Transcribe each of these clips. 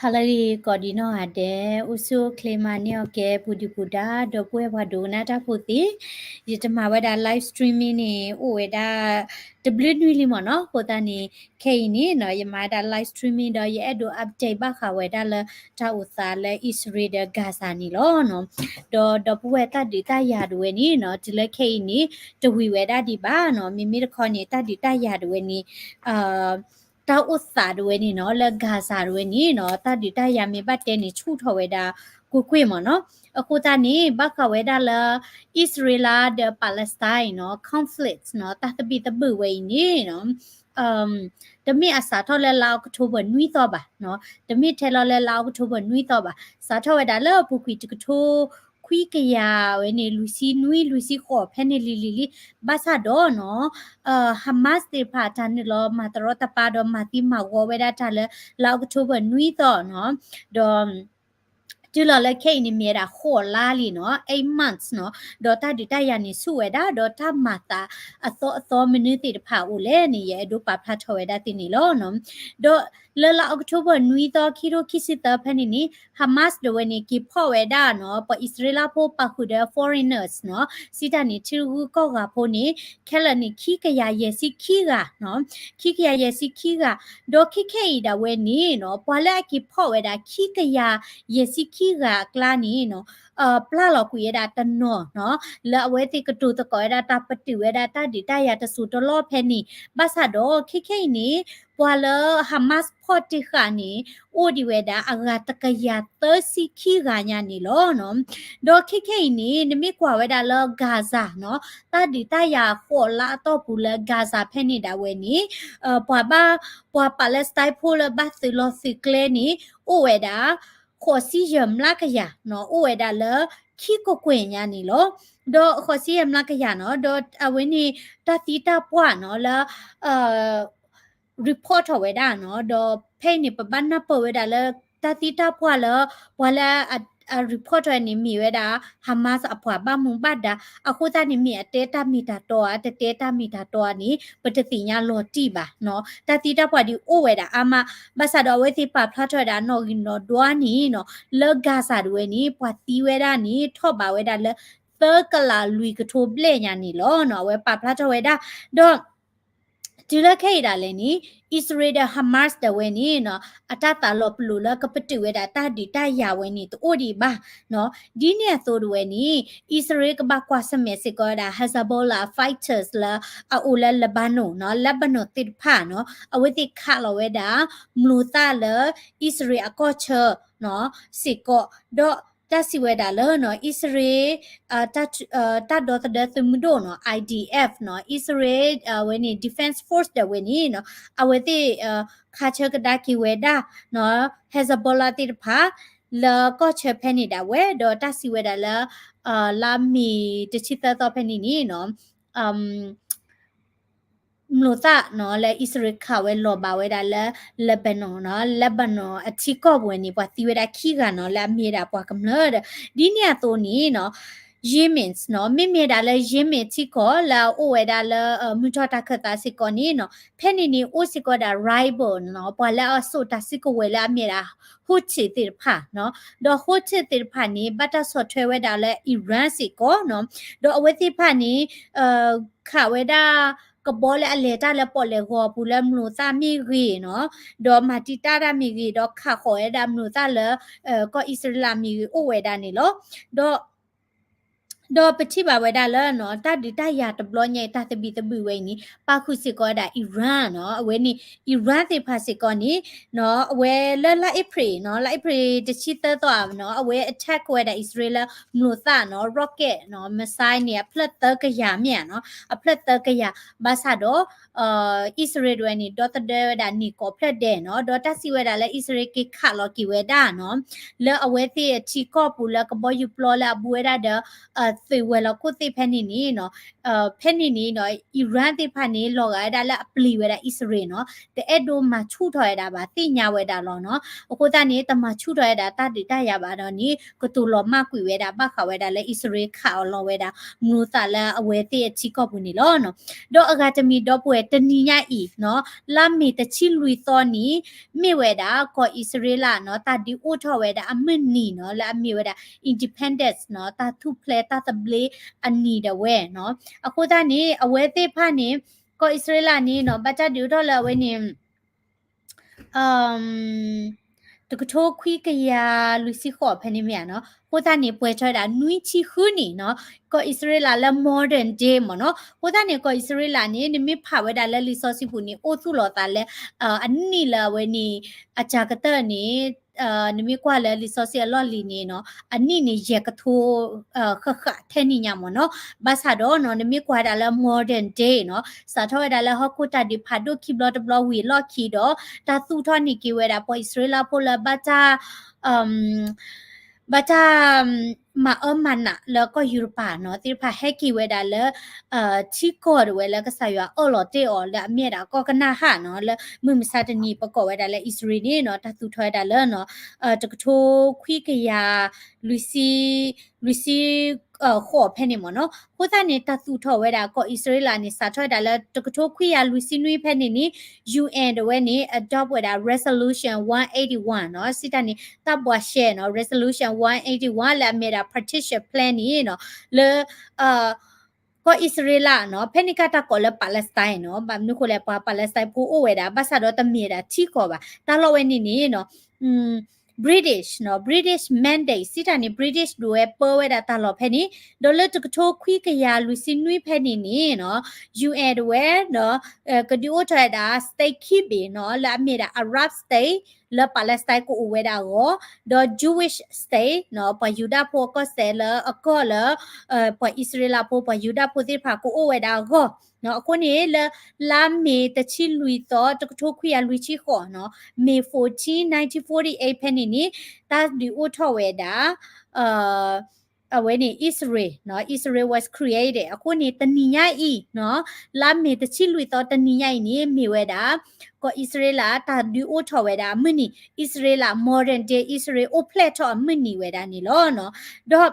ဟါလၢအဂ့ၤ ကိးဒံနီၢ်ဂၤဒဲး, အိၣ်ဆူၣ်အိၣ်ချ့မၤန့ၢ်အီၣ်ကဲ ပူၤဒုၣ်ပူၤဒါ ဒီပုၢ်ဝဲၢ်ပှၤဒိကနၣ်တၢ်ဖိသ့ၣ်, ယတမၤဝဲဒၣ် live streaming န့ၣ် အိၣ်ဝဲဒၣ် တဘျုးနွံလံမ့ၢ်နီၤ, အဃိသတးန့ၣ် ခဲအံၤန့ၣ်နီၤ ယမၤဝဲဒၣ် live streaming ဒီးယအဲၣ်ဒိး update ဘၣ်ဃးဝဲဒၣ်လၢတၢ်အိၣ်သးလၢအံၣ်စရ့လးဒီး Gaza န့ၣ်လီၤနီၤ. ဒီးဒီပုၢ်ဝဲၢ်တၢ်ဒုးတၢ်ယၤဒၣ်ဝဲန့ၣ်နီၤ တုၤလၢခဲအံၤန့ၣ် တဝံၤဝဲဒၣ်ဒံးဘၣ်နီၤ, မ့မ့ၢ်တခီန့ၣ် တၢ်ဒုးတၢ်ယၤဒၣ်ဝဲန့ၣ် တၢ်အိၣ်သးဒၣ်ဝဲန့ၣ်နီၤ လၢ Gaza ဒၣ်ဝဲန့ၣ်နီၤ တၢ်ဒုးတၢ်ယၤမ့ၢ်ဘၣ်တဲန့ၣ် ဆူၣ်ထီၣ်ဝဲဒၣ်ကွ့ၢ်ကွ့ၢ်မ့ၢ်နီၤ. အဃိသတးန့ၣ် ဘၣ်ဃးဝဲဒၣ်လၢ အံၣ်စရ့လးဒီး Palestine နီၤ conflict နီၤ တၢ်သဘံၣ်သဘုၣ်ဝဲအံၤန့ၣ်နီၤ တမ့ၢ်အစးထီၣ်လၢလါအီးကထိဘၢၣ်နွံသီဘၣ်နီၤ, တမ့ၢ်ထဲလီၤလၢလါအီးကထိဘၢၣ်နွံသီဘၣ်, စးထီၣ်ဝဲဒၣ်လၢအပူၤကွံာ်တကထိခွံကယၤဝဲန့ၣ် လွံၢ်ဆံနွံ လွံၢ်ဆံဃိး ဖဲန့ၣ်လံၤလံၤလံ ဘၣ်ဆၣ်ဒီးနီၤ Hamas သ့ၣ်တဖၣ်တၢ်နုာ်လီၤမၤတရီတပါဒီးမၤသံမၤဝီဝဲဒၣ်တၢ်လၢ လါအီးကထိဘၢၣ်နွံသီနီၤ, ဒီး တုၤလီၤလၢခဲအံၤန့ၣ်မ့ၢ်ဝဲဒၣ်ဃိးလါလံနီၤ eight months နီၤ, ဒီးတၢ်ဒုးတၢ်ယၤန့ၣ်ဆူၣ်ဝဲဒၣ် ဒီးတၢ်မၤသးအသီအသီမနုၤသ့ၣ်တဖၣ်အိၣ်လဲၣ်န့ၣ် ယအဲၣ်ဒိးပာ်ဖျါထီၣ်ဝဲဒၣ်သ့န့ၣ်လီၤ. ဒီးလၢလါအီးကထိဘၢၣ်နွံသီ ခံထိခံဆံသၢဖဲန့ၣ်န့ၣ် Hamas ဒၣ်ဝဲန့ၣ် က့ၤဖီၣ်ဝဲဒၣ်နီၤ ပှၤအံၣ်စရ့လးဖိပာ်ဃုာ်ဒီး foreigners နီၤ စံးတၢ်န့ၣ် ထံရူၢ်ကီၢ်ဂၤဖိန့ၣ် ခဲလၢာ်န့ၣ် ခံကယၤယဲၢ်ဆံခံဂၤနီၤ, ခံကယၤယဲၢ်ဆံခံဂၤ, ဒီးခဲခဲအံၤဒၣ်ဝဲန့ၣ်နီၤ ပှၤလၢအက့ၤဖီၣ်ဝဲဒၣ် ခံကယၤယဲၢ်ဆံခံဂၤအကျါန့ၣ်နီၤ ပျၢ်လီၤကွံာ်ဝဲဒၣ်တနီၤနီၤ လၢအဝဲသ့ၣ်ကတိၤသကိးဝဲဒၣ်တၢ်ပတုာ်ဝဲဒၣ်တၢ်ဒုးတၢ်ယၤတစိၤတလီၢ်ဖဲန့ၣ်, ဘၣ်ဆၣ်ဒီးခဲခဲအံၤန့ၣ် ပှၤလၢ Hamas ဖီၣ်တ့ၢ်ဃာ်န့ၣ် အိၣ်ဒံးဝဲဒၣ်အဂၤတကယၤသၢဆံခံဂၤညါန့ၣ်လီၤနီၤ. ဒီးခဲခဲအံၤန့ၣ် နမ့ၢ်ကွၢ်ဝဲဒၣ်လၢ Gaza နီၤ တၢ်ဒုးတၢ်ယၤဃိးလါအတီၢ်ပူၤလၢ Gaza ဖဲန့ၣ်ဒၣ်ဝဲန့ၣ် ပှၤဘၣ် ပှၤ Palestine ဖိလၢဘၣ်သုးလီၤသုးကျဲန့ၣ် အိၣ်ဝဲဒၣ် ဃိးဆံယဲၢ်မျးကယၤနီၤ, အိၣ်ဝဲဒၣ်လၢခံကကွဲၢ်ညါန့ၣ်လီၤ. ဒီးဃိးဆံယဲၢ်မျးကယၤနီၤ, ဒီးအဝဲန့ၣ် တၢ်သံတၢ်ပှၢ်နီၤလၢ report ထီၣ်ဝဲဒၣ်နီၤ, ဒီးဖဲအံၤန့ၣ် ပဘၣ်နၢ်ပၢၢ်ဝဲဒၣ်လၢ တၢ်သံတၢ်ပှၢ်လၢ ပှၤလၢအ report ထီၣ်န့ၣ် မ့ၢ်ဝဲဒၣ် Hamas အပှၤဘၣ်မူဘၣ်ဒါ, အဃိသတးန့ၣ် မ့ၢ်အတဲတၢ်မ့ၢ်တၢ်တီဧါ တတဲတၢ်မ့ၢ်တၢ်တီဧါန့ၣ် ပတသ့ၣ်ညါလီၤတံၢ်ဘၣ်နီၤ. တၢ်သံတၢ်ပှၢ်ဒ်အိၣ်ဝဲဒၣ်အါမး, ဘၣ်ဆၣ်ဒီးအဝဲသ့ၣ်ပာ်ဖျါထီၣ်ဝဲဒၣ်နီၣ်ဂံၢ်နီၣ်ဒွါန့ၣ်နီၤ, လၢ Gaza ဒၣ်ဝဲန့ၣ် ပှၤသံဝဲဒၣ်န့ၣ် ထီၣ်ဘးဝဲဒၣ်လၢ သၢကလးလွံၢ်ကထိဘျဲၣ်ညါန့ၣ်လီၤနီၤ, အဝဲပာ်ဖျါထီၣ်ဝဲဒၣ်, ဒီး တုၤလၢခဲအံၤဒၣ်လဲာ်န့ၣ် အံၣ်စရ့လးဒီး Hamas ဒၣ်ဝဲန့ၣ်နီၤ အတၢ်သးလီၤပလိာ်လၢကပတုာ်ဝဲဒၣ်တၢ်ဒုးတၢ်ယၤဝဲန့ၣ် တအိၣ်ဒံးဘၣ်နီၤ. ဒ်န့ၣ်အသိးဒၣ်ဝဲန့ၣ် အံၣ်စရ့လးကဘၣ်ကွၢ်ဆၢၣ်မဲာ်စ့ၢ်ကီးဝဲဒၣ် Hezbollah fighters လၢအအိၣ်လၢ Lebanon နီၤ, Lebanon သ့ၣ်တဖၣ်နီၤ, အဝဲသ့ၣ်ခးလီၤဝဲဒၣ် မျိာ်သၣ်လၢ အံၣ်စရ့လးအကီၢ်ဆၢ နီၤ စ့ၢ်ကီး, ဒီးတၢ်စံးဝဲဒၣ်လၢနီၤ အံၣ်စရ့လး တၢ် တၢ်ဒီသဒၢသုးမုၢ်ဒိၣ်နီၤ IDF နီၤ အံၣ်စရ့လး အဝဲန့ၣ် Defense Force ဒၣ်ဝဲန့ၣ်နီၤ အဝဲသ့ၣ် ခးဆၢကဒါက့ၤဝဲဒၣ်နီၤ Hezbollah သ့ၣ်တဖၣ် လၢကီၢ်ဆၢဖဲန့ၣ်ဒၣ်ဝဲ ဒီးတၢ်စံးဝဲဒၣ်လၢ လါမ့ၤတဆံသၢသီဖဲန့ၣ်န့ၣ်နီၤ မျိာ်သၣ်နီၤ လၢအံၣ်စရ့လးခးဝဲလီၤဘၣ်ဝဲဒၣ်လၢ Lebanon နီၤ Lebanon အထံကီၢ်ပူၤန့ၣ် ပှၤသံဝဲဒၣ်ခံဂၤနီၤ လၢအမ့ၢ်ဒၣ်ပှၤကမျၢၢ်ဒီး ဒ်န့ၣ်အသိးန့ၣ်နီၤ Yemen နီၤ မ့မ့ၢ်ဒၣ်လၢ Yemen ထံကီၢ်လၢအအိၣ်ဝဲဒၣ်လၢ မုၢ်ထီၣ်တၢ်ခၢၣ်သးစ့ၢ်ကီးန့ၣ်နီၤ ဖဲန့ၣ်န့ၣ် အိၣ်စ့ၢ်ကီးဒၣ် rebel နီၤ ပှၤလၢအစိာ်တၢ်စုကဝဲၤလၢအမ့ၢ်ဒၣ် Houthi သ့ၣ်တဖၣ်နီၤ ဒီး Houthi သ့ၣ်တဖၣ်န့ၣ် ဘၣ်တၢ်ဆီၣ်ထွဲဝဲဒၣ်လၢ Iran စ့ၢ်ကီးနီၤ ဒီးအဝဲသ့ၣ်တဖၣ်န့ၣ် ခးဝဲဒၣ် ကဘီလၢအလဲၤတၢ်လၢပီၣ်လဲၣ်ဂီၤအပူၤလၢမျိာ်သၣ်မ့ၢ်ဂ့ၤနီၤ ဒီးမၤတံာ်တာ်တၢ်မ့ၢ်ဂ့ၤ ဒီးခးဃီၤဝဲဒၣ်မျိာ်သၣ်လၢ ကီၢ်အံၣ်စရ့လးမ့ၢ်ဂ့ၤအိၣ်ဝဲဒၣ်န့ၣ်လီၤ. ဒီး ဒီးပထံၣ်ဘၣ်ဝဲဒၣ်လၢနီၤ တၢ်ဒုးတၢ်ယၤတဘျီညါအံၤ တၢ်သဘံၣ်သဘုၣ်ဝဲအံၤန့ၣ် ပာ်ဃုာ်စ့ၢ်ကီးဝဲဒၣ် Iran နီၤ အဝဲန့ၣ် Iran သ့ၣ်တဖၣ်စ့ၢ်ကီးန့ၣ် နီၤ အဝဲလၢလါအ့ဖြ့ၣ်နီၤ လါအ့ဖြ့ၣ်တဆံသၢသီဧါနီၤ အဝဲ attack ဝဲဒၣ်အံၣ်စရ့လးလၢမျိာ်သၣ်နီၤ rocket နီၤ missile န့ၣ် အဖျၢၣ်သၢကယၤမ့ၢ်ဧါနီၤ အဖျၢၣ်သၢကယၤ ဘၣ်ဆၣ်ဒီး အံၣ်စရ့လးဒၣ်ဝဲန့ၣ် ဒီသဒၢဝဲဒၣ်န့ၢ်ကိးဖျၢၣ်ဒဲးနီၤ ဒီးတၢ်စံးဝဲဒၣ်လၢအံၣ်စရ့လးက့ၤခးလီၤက့ၤဝဲဒၣ်နီၤ လၢအဝဲသ့ၣ်အထံကီၢ်ပူၤလၢကဘီယူၤပျီလၢအဘူးဝဲဒၣ်ဒီး သုးဝဲၤလီၢ်ခိၣ်သ့ၣ်ဖဲန့ၣ်န့ၣ်နီၤ, ဖဲန့ၣ်န့ၣ်နီၤ Iran သ့ၣ်တဖၣ်န့ၣ် လီၤဂာ်ဝဲဒၣ်လၢအပျံၤဝဲဒၣ်အံၣ်စရ့လးနီၤ, တအဲၣ်ဒိးမၤဆူၣ်ထီၣ်ဝဲဒၣ်ဘၣ် သ့ၣ်ညါဝဲဒၣ်လီၤနီၤ. အဃိသတးန့ၣ် တမၤဆူၣ်ထီၣ်ဝဲဒၣ်တၢ်ဒုးတၢ်ယၤဘၣ်ဒီးန့ၣ် ကတိၤလီၤမၢ်ကွံာ်ဝဲဒၣ် ဘၣ်ဃးဝဲဒၣ်လၢအံၣ်စရ့လးခးအီၤလီၤဝဲဒၣ် မူၤသးလၢအဝဲသ့ၣ်အထံကီၢ်ပူၤန့ၣ်လီၤနီၤ. ဒီးအဂၤတမံၤဒီပုၢ်ဝဲၢ် တနံၤညါအံၤနီၤ လါမ့ၤတဆံလွံၢ်သီန့ၣ် မ့ၢ်ဝဲဒၣ်ကီၢ်အံၣ်စရ့လးနီၤ တၢ်ဒုးအိၣ်ထီၣ်ဝဲဒၣ်အမုၢ်နံၤနီၤ လၢအမ့ၢ်ဝဲဒၣ် independence နီၤ တၢ်ထူၣ်ဖျဲးတၢ်သဘျ့အနံၤဒၣ်ဝဲနီၤ. အဃိသတးန့ၣ် အဝဲသ့ၣ်တဖၣ်န့ၣ် ကီၢ်အံၣ်စရ့လးန့ၣ်နီၤ ဘၣ်တၢ်ဒုးအိၣ်ထီၣ်လၢအဝဲန့ၣ် တကထိခွံကယၤလွံၢ်ဆံဃိးဖဲန့ၣ်မ့ၢ်ဧါနီၤ. အဃိသတးန့ၣ် ပှဲၤထီၣ်ဝဲဒၣ်နွံဆံဃုနံၣ်နီၤ ကီၢ်အံၣ်စရ့လးလၢ modern day မ့ၢ်နီၤ. အဃိသတးန့ၣ် ကီၢ်အံၣ်စရ့လးန့ၣ် နမ့ၢ်ဖးဝဲဒၣ်လၢလံာ်စီဆှံပူၤန့ၣ် အိၣ်သူၣ်လီၤသးလၢ အနံၣ်လၢအဝဲန့ၣ် အစှၤကတၢၢ်န့ၣ် နမ့ၢ်ကွၢ်လၢလံာ်စီဆှံအလီၢ်လံၤန့ၣ်နီၤ အနံၣ်န့ၣ် ယဲၢ်ကထိ ဃၣ်ဃၣ်ထဲန့ၣ်ညါမ့ၢ်နီၤ. ဘၣ်ဆၣ်ဒီးနီၤ နမ့ၢ်ကွၢ်ဒၣ်လၢ modern day နီၤ စးထီၣ်ဝဲဒၣ်လၢဟီၣ်ခိၣ်တၢ်ဒုးဖးဒိၣ်ခံဘျီတဘျီဝံၤအလီၢ်ခံဒီး တၢ်သူၣ်ထီၣ်န့ၢ်က့ၤဝဲဒၣ်ပှၤအံၣ်စရ့လးဖိလၢဘၣ်တၢ် ဘၣ်တၢ် မၤအၢမၤနးလၢကီၢ်ယူရပၤနီၤ သ့ၣ်တဖၣ်ဟဲက့ၤဝဲဒၣ်လၢ ထံကီၢ်ဒၣ်ဝဲလၢကစၢ်ယွၤအၢၣ်လီၤတ့ၢ်အီၤလၢအမ့ၢ်ဒၣ်ကီၢ်ကနၤအၣ်နီၤ လၢမုၢ်မဆါတနံၤပကိးဝဲဒၣ်လၢအံၣ်စရ့လးန့ၣ်နီၤ တၢ်သူၣ်ထီၣ်ဝဲဒၣ်လၢ တကထိခွံကယၤ လွံၢ်ဆံ လွံၢ်ဆံ ဃိးဖဲန့ၣ်မ့ၢ်နီၤ. အဃိသတးန့ၣ် တၢ်သူၣ်ထီၣ်ဝဲဒၣ်ကီၢ်အံၣ်စရ့လးန့ၣ် စးထီၣ်ဝဲဒၣ်လၢတကထိခွံကယၤလွံၢ်ဆံနွံဖဲန့ၣ်န့ၣ် ယူၣ်အၣ်ဒၣ်ဝဲန့ၣ် adopt ဝဲဒၣ် resolution one eighty one နီၤ စံးတၢ်န့ၣ် တၢ်ဘှါရှဲနီၤ resolution one eighty one လၢအမ့ၢ်ဒၣ် partition plan န့ၣ်နီၤ လၢ ကီၢ်အံၣ်စရ့လးနီၤ ဖဲန့ၣ်ကတၢ်ကိးလၢ Palestine နီၤ ဘၣ်မနုၤဃိလဲၣ် ပှၤ Palestine ဖိအိၣ်ဝဲဒၣ် ဘၣ်ဆၣ်ဒီးတမ့ၢ်ဒၣ်ထံကီၢ်ဘၣ် တၢ်လီၢ်ဝဲန့ၣ်န့ၣ်နီၤ British နီၤ British mandate စံးတၢ်န့ၣ် British ဒၣ်ဝဲပၢဝဲဒၣ်တၢ်လီၢ်ဖဲန့ၣ် ဒီးလၢတကထိခွံကယၤလွံၢ်ဆံနွံဖဲန့ၣ်န့ၣ်နီၤ ယူၣ်အၣ်ဒၣ်ဝဲနီၤ ကဒုးအိၣ်ထီၣ်ဝဲဒၣ် state ခံဘ့ၣ်နီၤ လၢအမ့ၢ်ဒၣ် Arab state လၢ Palestine ကအိၣ်ဝဲဒၣ်အဂီၢ် ဒီး Jewish state နီၤ ပှၤယူဒၤဖိအကီၢ်စဲၣ်လၢအကီၢ်လၢ ပှၤအံၣ်စရ့လးဖိ ပှၤယူဒၤဖိသ့ၣ်တဖၣ်ကအိၣ်ဝဲဒၣ်အဂီၢ် အဃိန့ၣ် လၢလါမ့ၤတဆံလွံၢ်သီ တကထိခွံကယၤလွံၢ်ဆံဃိးနီၤ May fourteen, nineteen forty-eight ဖဲန့ၣ်န့ၣ် တၢ်ဒုးအိၣ်ထီၣ်ဝဲဒၣ် အဝဲန့ၣ် အံၣ်စရ့လးနီၤ Israel was created အဃိန့ၣ် တနံၤညါအံၤနီၤ လါမ့ၤတဆံလွံၢ်သီတနံၤညါအံၤန့ၣ် မ့ၢ်ဝဲဒၣ် ကီၢ်အံၣ်စရ့လး တၢ်ဒုးအိၣ်ထီၣ်ဝဲဒၣ်အမုၢ်နံၤ အံၣ်စရ့လး modern day အံၣ်စရ့လး အိၣ်ဖျဲၣ်ထီၣ်အမုၢ်နံၤဝဲဒၣ်န့ၣ်လီၤနီၤ. ဒီး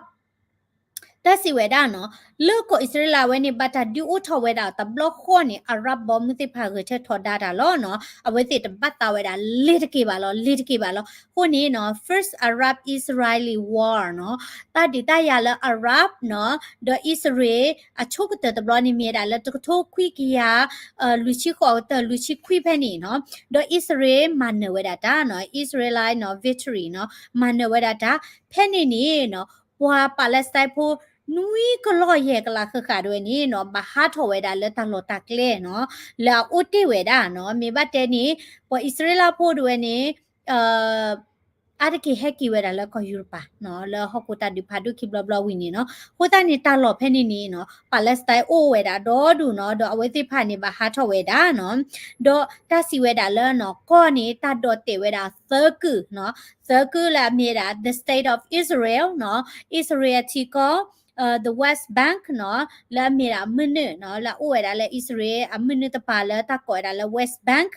တၢ်စံးဝဲဒၣ်နီၤ လၢကီၢ်အံၣ်စရ့လးဝဲန့ၣ် ဘၣ်တၢ်ဒုးအိၣ်ထီၣ်ဝဲဒၣ်တဘျီဃီန့ၣ် Arab ဘီမုၢ်သ့ၣ်တဖၣ်ဂဲၤဆၢထၢၣ်ထီဒါတၢ်လီၤနီၤ အဝဲသ့ၣ်တဘၣ်သးဝဲဒၣ် လ့ၤတက့ၢ်ဘၣ်လီၤ လ့ၤတက့ၢ်ဘၣ်လီၤ အဃိန့ၣ်နီၤ First Arab Israeli War နီၤ တၢ်ဒုးတၢ်ယၤလၢ Arab နီၤ ဒီးအံၣ်စရ့လး အဆိကတၢၢ်တဘျီန့ၣ်မ့ၢ်ဝဲဒၣ်လၢတကထိခွံကယၤ လွံၢ်ဆံဃိးကတၢၢ်လွံၢ်ဆံခွံဖဲန့ၣ်နီၤ ဒီးအံၣ်စရ့လးမၤနၢၤဝဲဒၣ်တၢ်နီၤ Israelite နီၤ victory နီၤ မၤနၢၤဝဲဒၣ်တၢ် ဖဲန့ၣ်န့ၣ်နီၤ ပှၤ Palestine ဖိ နွံကလီၢ်ယဲၢ်ကလးဃၣ်ဃၣ်ဒၣ်ဝဲန့ၣ်နီၤ ဘၣ်ဟးထီၣ်ဝဲဒၣ်လၢတၢ်လီၢ်တၢ်ကျဲနီၤ လၢအအိၣ်တ့ၢ်ဝဲဒၣ်နီၤ မ့ၢ်ဘၣ်တဲန့ၣ် ပှၤအံၣ်စရ့လးဖိဒၣ်ဝဲန့ၣ် အါတက့ၢ်ဟဲက့ၤဝဲဒၣ်လၢကီၢ်ယူရပၤနီၤ လၢဟီၣ်ခိၣ်တၢ်ဒုးဖးဒိၣ်ခံဘျီဘျီဝံၤန့ၣ်နီၤ အဃိသတးန့ၣ် တၢ်လီၢ်ဖဲန့ၣ်န့ၣ်နီၤ Palestine အိၣ်ဝဲဒၣ်ဒီဒူၣ်နီၤ ဒီးအဝဲသ့ၣ်တဖၣ်န့ၣ် ဘၣ်ဟးထီၣ်ဝဲဒၣ်နီၤ ဒီးတၢ်စံးဝဲဒၣ်လၢနီၤ ကီၢ်န့ၣ် တၢ်ဒိးတဲာ်ဝဲဒၣ်သၢကုၢ်နီၤ သၢကုၢ်လၢအမ့ၢ်ဒၣ် the State of Israel နီၤ အံၣ်စရ့လးအထံကီၢ် the West Bank နီၤ လၢအမ့ၢ်ဒၣ်အမုၢ်နုာ်နီၤ လၢအအိၣ်ဝဲဒၣ်လၢအံၣ်စရ့လးအမုၢ်နုာ်တပၤလၢတၢ်ကိးဝဲဒၣ်လၢ West Bank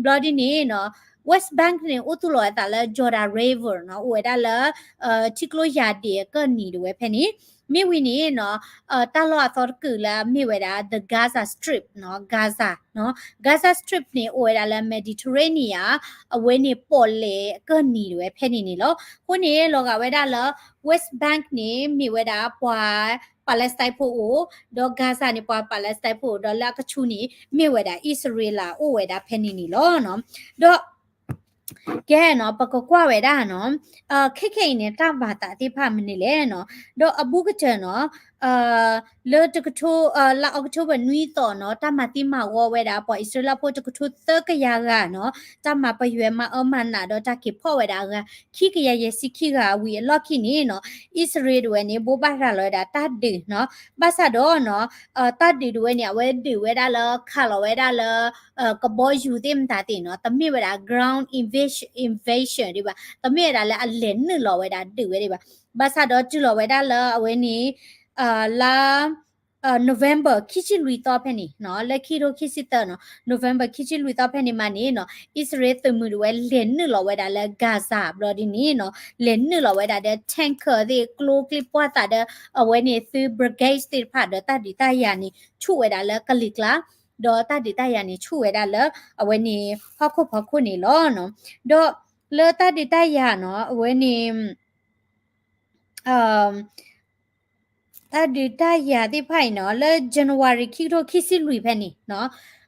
ဘျီဒ်န့ၣ်နီၤ West Bank န့ၣ် အိၣ်သူၣ်လီၤဝဲသးလၢ Jordan River နီၤ အိၣ်ဝဲဒၣ်လၢ ထံကျိယၤဒ့ၣ်အကၢၢ်နံၤဒၣ်ဝဲဖဲန့ၣ် မ့ၢ်ဝံၤန့ၣ်နီၤ တၢ်လီၢ်အသီတကုၢ်လၢအမ့ၢ်ဝဲဒၣ် the Gaza Strip နီၤ Gaza နီၤ Gaza Strip န့ၣ် အိၣ်ဝဲဒၣ်လၢ Mediterranean အဝဲန့ၣ်ပီၣ်လဲၣ်အကၢၢ်နံၤဒၣ်ဝဲဖဲန့ၣ်န့ၣ်လီၤ. အဃိန့ၣ် လီၤဂာ်ဝဲဒၣ်လၢ West Bank န့ၣ် မ့ၢ်ဝဲဒၣ်ပှၤ Palestine ဖိအိၣ်, ဒီး Gaza န့ၣ် ပှၤ Palestine ဖိအိၣ်, ဒီးလၢအကဆူးန့ၣ် မ့ၢ်ဝဲဒၣ်အံၣ်စရ့လးအိၣ်ဝဲဒၣ်ဖဲန့ၣ်န့ၣ်လီၤ. ဒီး ကဲနီၤ ပကကွၢ်ဝဲဒၣ်နီၤ, ခဲခဲအံၤန့ၣ် တၢ်မၤသးသ့ၣ်တဖၣ်မနုၤလဲၣ်နီၤ, ဒီးအဘူးကတၢၢ်နီၤ လၢတကထိ လါအီးကထိဘၢၣ်နွံသီနီၤ တၢ်မၤသံမၤဂီၤဝဲဒၣ် ပှၤအံၣ်စရ့လးဖိတကထိသၢကယၤဂၤနီၤ, တၢ်မၤပယွဲမၤအၢမၤနးဒီးတၢ်က့ၤဖီၣ်ဝဲဒၣ်အဂၤ ခံကယၤယဲၢ်ဆံခံဂၤဝံၤအလီၢ်ခံန့ၣ်နီၤ, အံၣ်စရ့လးဒၣ်ဝဲန့ၣ် ဘိးဘၣ်ရၤလီၤဝဲဒၣ်တၢ်ဒုးနီၤ, ဘၣ်ဆၣ်ဒီးနီၤ တၢ်ဒုးဒၣ်ဝဲန့ၣ် အဝဲဒုးဝဲဒၣ်လၢ ခးလီၤဝဲဒၣ်လၢ ကဘီယူၤသ့ၣ်မတၤသ့ၣ်နီၤ, တမ့ၢ်ဝဲဒၣ် ground invasion, invasion ဒံးဘၣ်, တမ့ၢ်ဝဲဒၣ်လၢအလဲၤနုာ်လီၤဝဲဒၣ်ဒုးဝဲဒံးဘၣ်, ဘၣ်ဆၣ်ဒီးတုၤလီၤဝဲဒၣ်လၢအဝဲန့ၣ် လါ November ခံဆံလွံၢ်သီဖဲန့ၣ်နီၤ လၢခံထိခံဆံသၢနီၤ November ခံဆံလွံၢ်သီဖဲန့ၣ်မးန့ၣ်နီၤ အံၣ်စရ့လးသုးမုၢ်ဒၣ်ဝဲလဲၤနုာ်လီၤဝဲဒၣ်လၢ Gaza ဘျီဒ်န့ၣ်နီၤ လဲၤနုာ်လီၤဝဲဒၣ်ဒီး tanker သ့ၣ် ကျိချံပှၢ်သးဒီး အဝဲန့ၣ်သု brigade သ့ၣ်တဖၣ်ဒီးတၢ်ဒုးတၢ်ယၤန့ၣ် ဆူၣ်ဝဲဒၣ်လၢကလံၤကျါ ဒီးတၢ်ဒုးတၢ်ယၤန့ၣ် ဆူၣ်ဝဲဒၣ်လၢ အဝဲန့ၣ် ဟီၣ်ခိၣ်ဖီခိၣ်န့ၣ်လီၤနီၤ ဒီးလၢတၢ်ဒုးတၢ်ယၤနီၤ အဝဲန့ၣ် တၢ်ဒုးတၢ်ယၤသ့ၣ်တဖၣ်အံၤနီၤ လၢ January ခံကထိခံဆံလွံၢ်ဖဲန့ၣ်နီၤ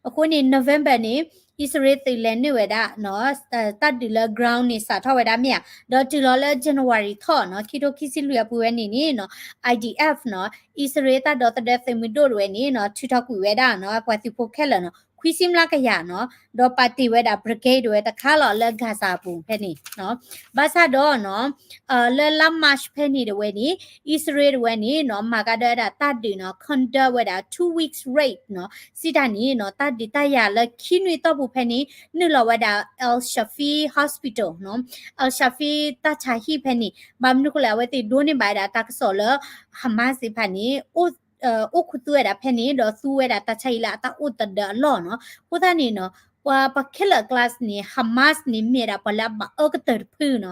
အဃိန့ၣ် November န့ၣ် အံၣ်စရ့လးသုးလဲၤနုာ်ဝဲဒၣ်နီၤ တၢ်ဒုးလၢ ground န့ၣ် စးထီၣ်ဝဲဒၣ်မ့ၢ်ဧါ, ဒီးတုၤလီၤလၢ January ထီၣ်နီၤ ခံကထိခံဆံလွံၢ်အပူၤဝဲန့ၣ်န့ၣ်နီၤ I D F နီၤ အံၣ်စရ့လးတၢ်ဒီသဒၢသုးမုၢ်ဒိၣ်တဝဲန့ၣ်နီၤ ထုးထီၣ်ကွံာ်ဝဲဒၣ်နီၤ ပှၤသုးဖိခဲလၢာ်နီၤ ခွံဆံမျးကယၤနီၤ ဒီးပာ်တ့ၢ်ဝဲဒၣ် brigade တဝဲတခါလီၤလၢ Gaza အပူၤဖဲန့ၣ်နီၤ ဘၣ်ဆၣ်ဒီးနီၤ လၢလါ March ဖဲန့ၣ်တဝဲန့ၣ် အံၣ်စရ့လးတဝဲန့ၣ်နီၤ မၤကဒီးဝဲဒၣ်တၢ်ဒုးနီၤ conduct ဝဲဒၣ် two weeks raid နီၤ စံးတၢ်န့ၣ်နီၤ တၢ်ဒုးတၢ်ယၤလၢခံနွံသီပူၤဖဲန့ၣ် နုာ်လီၤဝဲဒၣ် Al Shifa Hospital နီၤ Al Shifa တၢ်ဆါဟံၣ်ဖဲန့ၣ် ဘၣ်မနုၤဃိလဲၣ် အဝဲသ့ၣ်ဒိးန့ၢ်ဘၣ်ဝဲဒၣ်တၢ်ကစီၣ်လၢ Hamas သ့ၣ်တဖၣ်န့ၣ် အိၣ်ခူသူၣ်ဝဲဒၣ်ဖဲန့ၣ် ဒီးသူဝဲဒၣ်တၢ်ဆါဟံၣ်လၢအတၢ်အိၣ်သဒၢအလီၢ်နီၤ အဃိသတးန့ၣ်နီၤ ပှၤ ပှၤခဲလၢာ်အကျါန့ၣ် Hamas န့ၣ် မ့ၢ်ဒၣ်ပှၤလၢအဘၣ်အၢကတၢၢ်တဖုနီၤ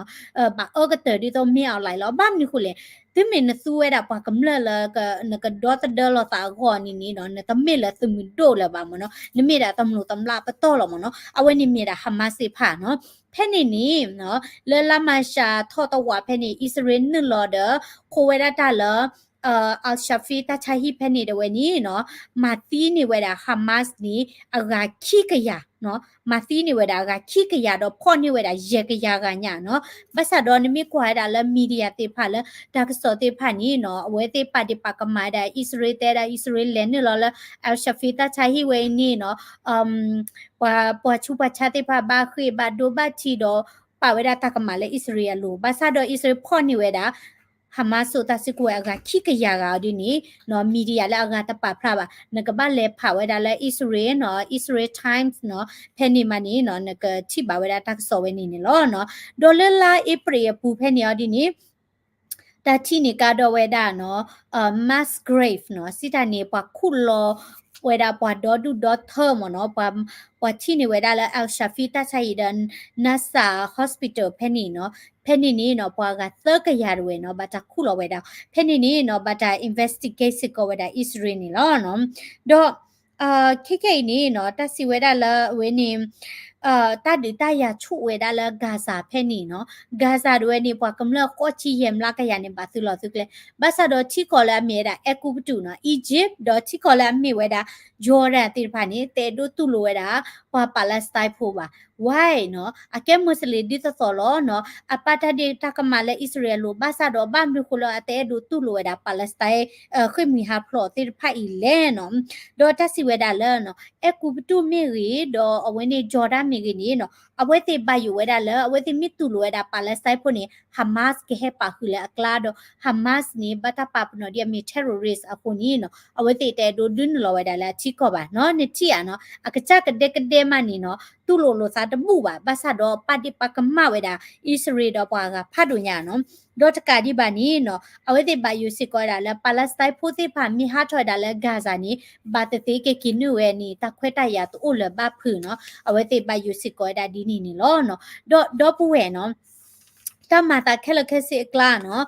ဘၣ်အၢကတၢၢ်ဒ်သိး မင်းအောင်လှိုင် လီၤ ဘၣ်မနုၤဃိလဲၣ် သုမ့ၢ်နသူဝဲဒၣ်ပှၤကမျၢၢ်လၢ နကဒီသဒၢလိာ်သးအဂီၢ်န့ၣ်န့ၣ်နီၤ နတမ့ၢ်လၢသုးမုၢ်ဒိၣ်လၢၤဘၣ်မ့ၢ်နီၤ နမ့ၢ်ဒၣ်တမျိးတမျာ်ပတီၢ်လီၤမ့ၢ်နီၤ အဝဲန့ၣ်မ့ၢ်ဒၣ် Hamas သ့ၣ်တဖၣ်နီၤ ဖဲန့ၣ်န့ၣ်နီၤ လၢလါမၤရှးထီၣ်တဝးဖဲန့ၣ် အံၣ်စရ့လးနုာ်လီၤဒီး ခိးဝဲဒၣ်တၢ်လၢ Al Shifa တၢ်ဆါဟံၣ်ဖဲန့ၣ်တဝဲန့ၣ်နီၤ မၤသံန့ၢ်ဝဲဒၣ် Hamas န့ၣ် အဂၤခံကယၤနီၤ မၤသံန့ၢ်ဝဲဒၣ်အဂၤခံကယၤဒီးဖီၣ်န့ၢ်ဝဲဒၣ်ယဲၢ်ကယၤဂၤညါနီၤ ဘၣ်ဆၣ်ဒီးနမ့ၢ်ကွၢ်ဝဲဒၣ်လၢ media သ့ၣ်တဖၣ်လၢတၢ်ကစီၣ်သ့ၣ်တဖၣ်န့ၣ်နီၤ အဝဲသ့ၣ်ပာ်ဒ့ၣ်ပာ်ကမၣ်ဝဲဒၣ်အံၣ်စရ့လး တဲဒၣ်အံၣ်စရ့လးလဲၤနုာ်လီၤလၢ Al Shifa တၢ်ဆါဟံၣ်ဝဲအံၤန့ၣ်နီၤ ပှၤ ပှၤဆူးပှၤဆါသ့ၣ်တဖၣ်ဘၣ်ဃ့ၢ်ဘၣ်ဒိဘၣ်ထံးဒီး ပာ်ဝဲဒၣ်တၢ်ကမၣ်လၢအံၣ်စရ့လးအလိၤ ဘၣ်ဆၣ်ဒီးအံၣ်စရ့လးဖီၣ်န့ၢ်ဝဲဒၣ် Hamas စိာ်တၢ်စုကဝဲၤအဂၤခံကယၤဂၤအီၤဒ်န့ၣ်နီၤ media လၢအဂၤတပာ်ဖျါဘၣ် နကဘၣ်လဲၤဖးဝဲဒၣ်လၢ အံၣ်စရ့လးနီၤ Israel Times နီၤ ဖဲန့ၣ်မးန့ၣ်နီၤ နကထံၣ်ဘၣ်ဝဲဒၣ်တၢ်ကစီၣ်ဝဲန့ၣ်န့ၣ်လီၤနီၤ ဒီးလၢလါအ့ဖြ့ၣ်အပူၤဖဲန့ၣ်အီၤဒ်န့ၣ် တၢ်ထံၣ်န့ၣ်ကါဒီးဝဲဒၣ်နီၤ mass grave နီၤ စံးတၢ်န့ၣ် ပှၤခူၣ်လီၤဝဲဒၣ်ပှၤဒီဒူၣ်ဒီထၢမ့ၢ်နီၤ ပှၤထံၣ်န့ၢ်ဝဲဒၣ်လၢ Al Shifa တၢ်ဆါဟံၣ်ဒီး Nasser Hospital ဖဲန့ၣ်နီၤ ဖဲန့ၣ်န့ၣ်နီၤ ပှၤဂၤသၢကယၤတဝဲနီၤ ဘၣ်တၢ်ခူၣ်လီၤဝဲဒၣ် ဖဲန့ၣ်န့ၣ်နီၤ ဘၣ်တၢ် investigate စ့ၢ်ကီးဝဲဒၣ်အံၣ်စရ့လးန့ၣ်လီၤနီၤ ဒီး ခဲခဲအံၤန့ၣ်နီၤ တၢ်စံးဝဲဒၣ်လၢအဝဲန့ၣ် တၢ်ဒုးတၢ်ယၤဆူၣ်ဝဲဒၣ်လၢ Gaza ဖဲန့ၣ်နီၤ Gaza တဝဲန့ၣ် ပှၤကမျၢၢ်ဃိးဆံယဲၢ်မျးကယၤန့ၣ် ဘၣ်သုးလီၤသုးကျဲ ဘၣ်ဆၣ်ဒီးထံကီၢ်လၢအမ့ၢ်ဝဲဒၣ် အဲၤကူပတူးနီၤ Egypt ဒီးထံကီၢ်လၢအမ့ၢ်ဝဲဒၣ် Jordan သ့ၣ်တဖၣ်န့ၣ် တအဲၣ်ဒိးတူၢ်လိာ်ဝဲဒၣ် ပှၤ Palestine ဖိဘၣ် why နီၤ အကဲ Muslim ဒ်သိးသိးလီၤနီၤ အပာ်တၢ်ဒ့ၣ်တၢ်ကမၣ်လၢအံၣ်စရ့လးအလိၤ ဘၣ်ဆၣ်ဒီးဘၣ်မနုၤဃိလၢအတအဲၣ်ဒိးတူၢ်လိာ်ဝဲဒၣ် Palestine ဃ့ၢ်မှံဟးဖျိးသ့ၣ်တဖၣ်အံၤလဲၣ်နီၤ ဒီးတၢ်စံးဝဲဒၣ်လၢ အဲၤကူပတူးမ့ၢ်ဂ့ၤ ဒီးအဝဲန့ၣ် Jordan မ့ၢ်ဂ့ၤန့ၣ်နီၤ အဝဲသ့ၣ်ဘၣ်ယိၣ်ဝဲဒၣ်လၢ အဝဲသ့ၣ်မ့ၢ်တူၢ်လိာ်ဝဲဒၣ် Palestine ဖိန့ၣ် Hamas ကဟဲပာ်ဃုာ်လၢအကျါဒီး Hamas န့ၣ် ဘၣ်တၢ်ပာ်ပနီၣ်ဒ်အမ့ၢ် terrorist အဃိန့ၣ်နီၤ အဝဲသ့ၣ်တအဲၣ်ဒိးဒုးနုာ်လီၤဝဲဒၣ်လၢအထံကီၢ်ဘၣ်နီၤ နထံၣ်ဧါနီၤ အကစၢ်ကဒဲကဒဲမးန့ၣ်နီၤ တူၢ်လိာ်လိာ်သးတဘူၣ်ဘၣ် ဘၣ်ဆၣ်ဒီးပာ်ဒ့ၣ်ပာ်ကမၣ်ဝဲဒၣ် အံၣ်စရ့လးဒီးပှၤဂၤဖးဒိၣ်ညါနီၤ ဒီးတကးဒံးဘၣ်န့ၣ်နီၤ အဝဲသ့ၣ်ဘၣ်ယိၣ်စ့ၢ်ကီးဝဲဒၣ်လၢ Palestine ဖိသ့ၣ်တဖၣ်မ့ၢ်ဟးထီၣ်ဝဲဒၣ်လၢ Gaza န့ၣ် ဘၣ်သ့ၣ်သ့ၣ်က့ၤက့ၤနုာ်ဝဲန့ၣ် တၢ်ခွဲးတၢ်ယာ်တအိၣ်လၢၤဘၣ်ဖုးနီၤ အဝဲသ့ၣ်ဘၣ်ယိၣ်စ့ၢ်ကီးဝဲဒၣ်ဒ်န့ၣ်န့ၣ်လီၤနီၤ ဒီးဒီပုၢ်ဝဲၢ်နီၤ တၢ်မၤသးခဲလၢာ်ခဲဆ့အကျါနီၤ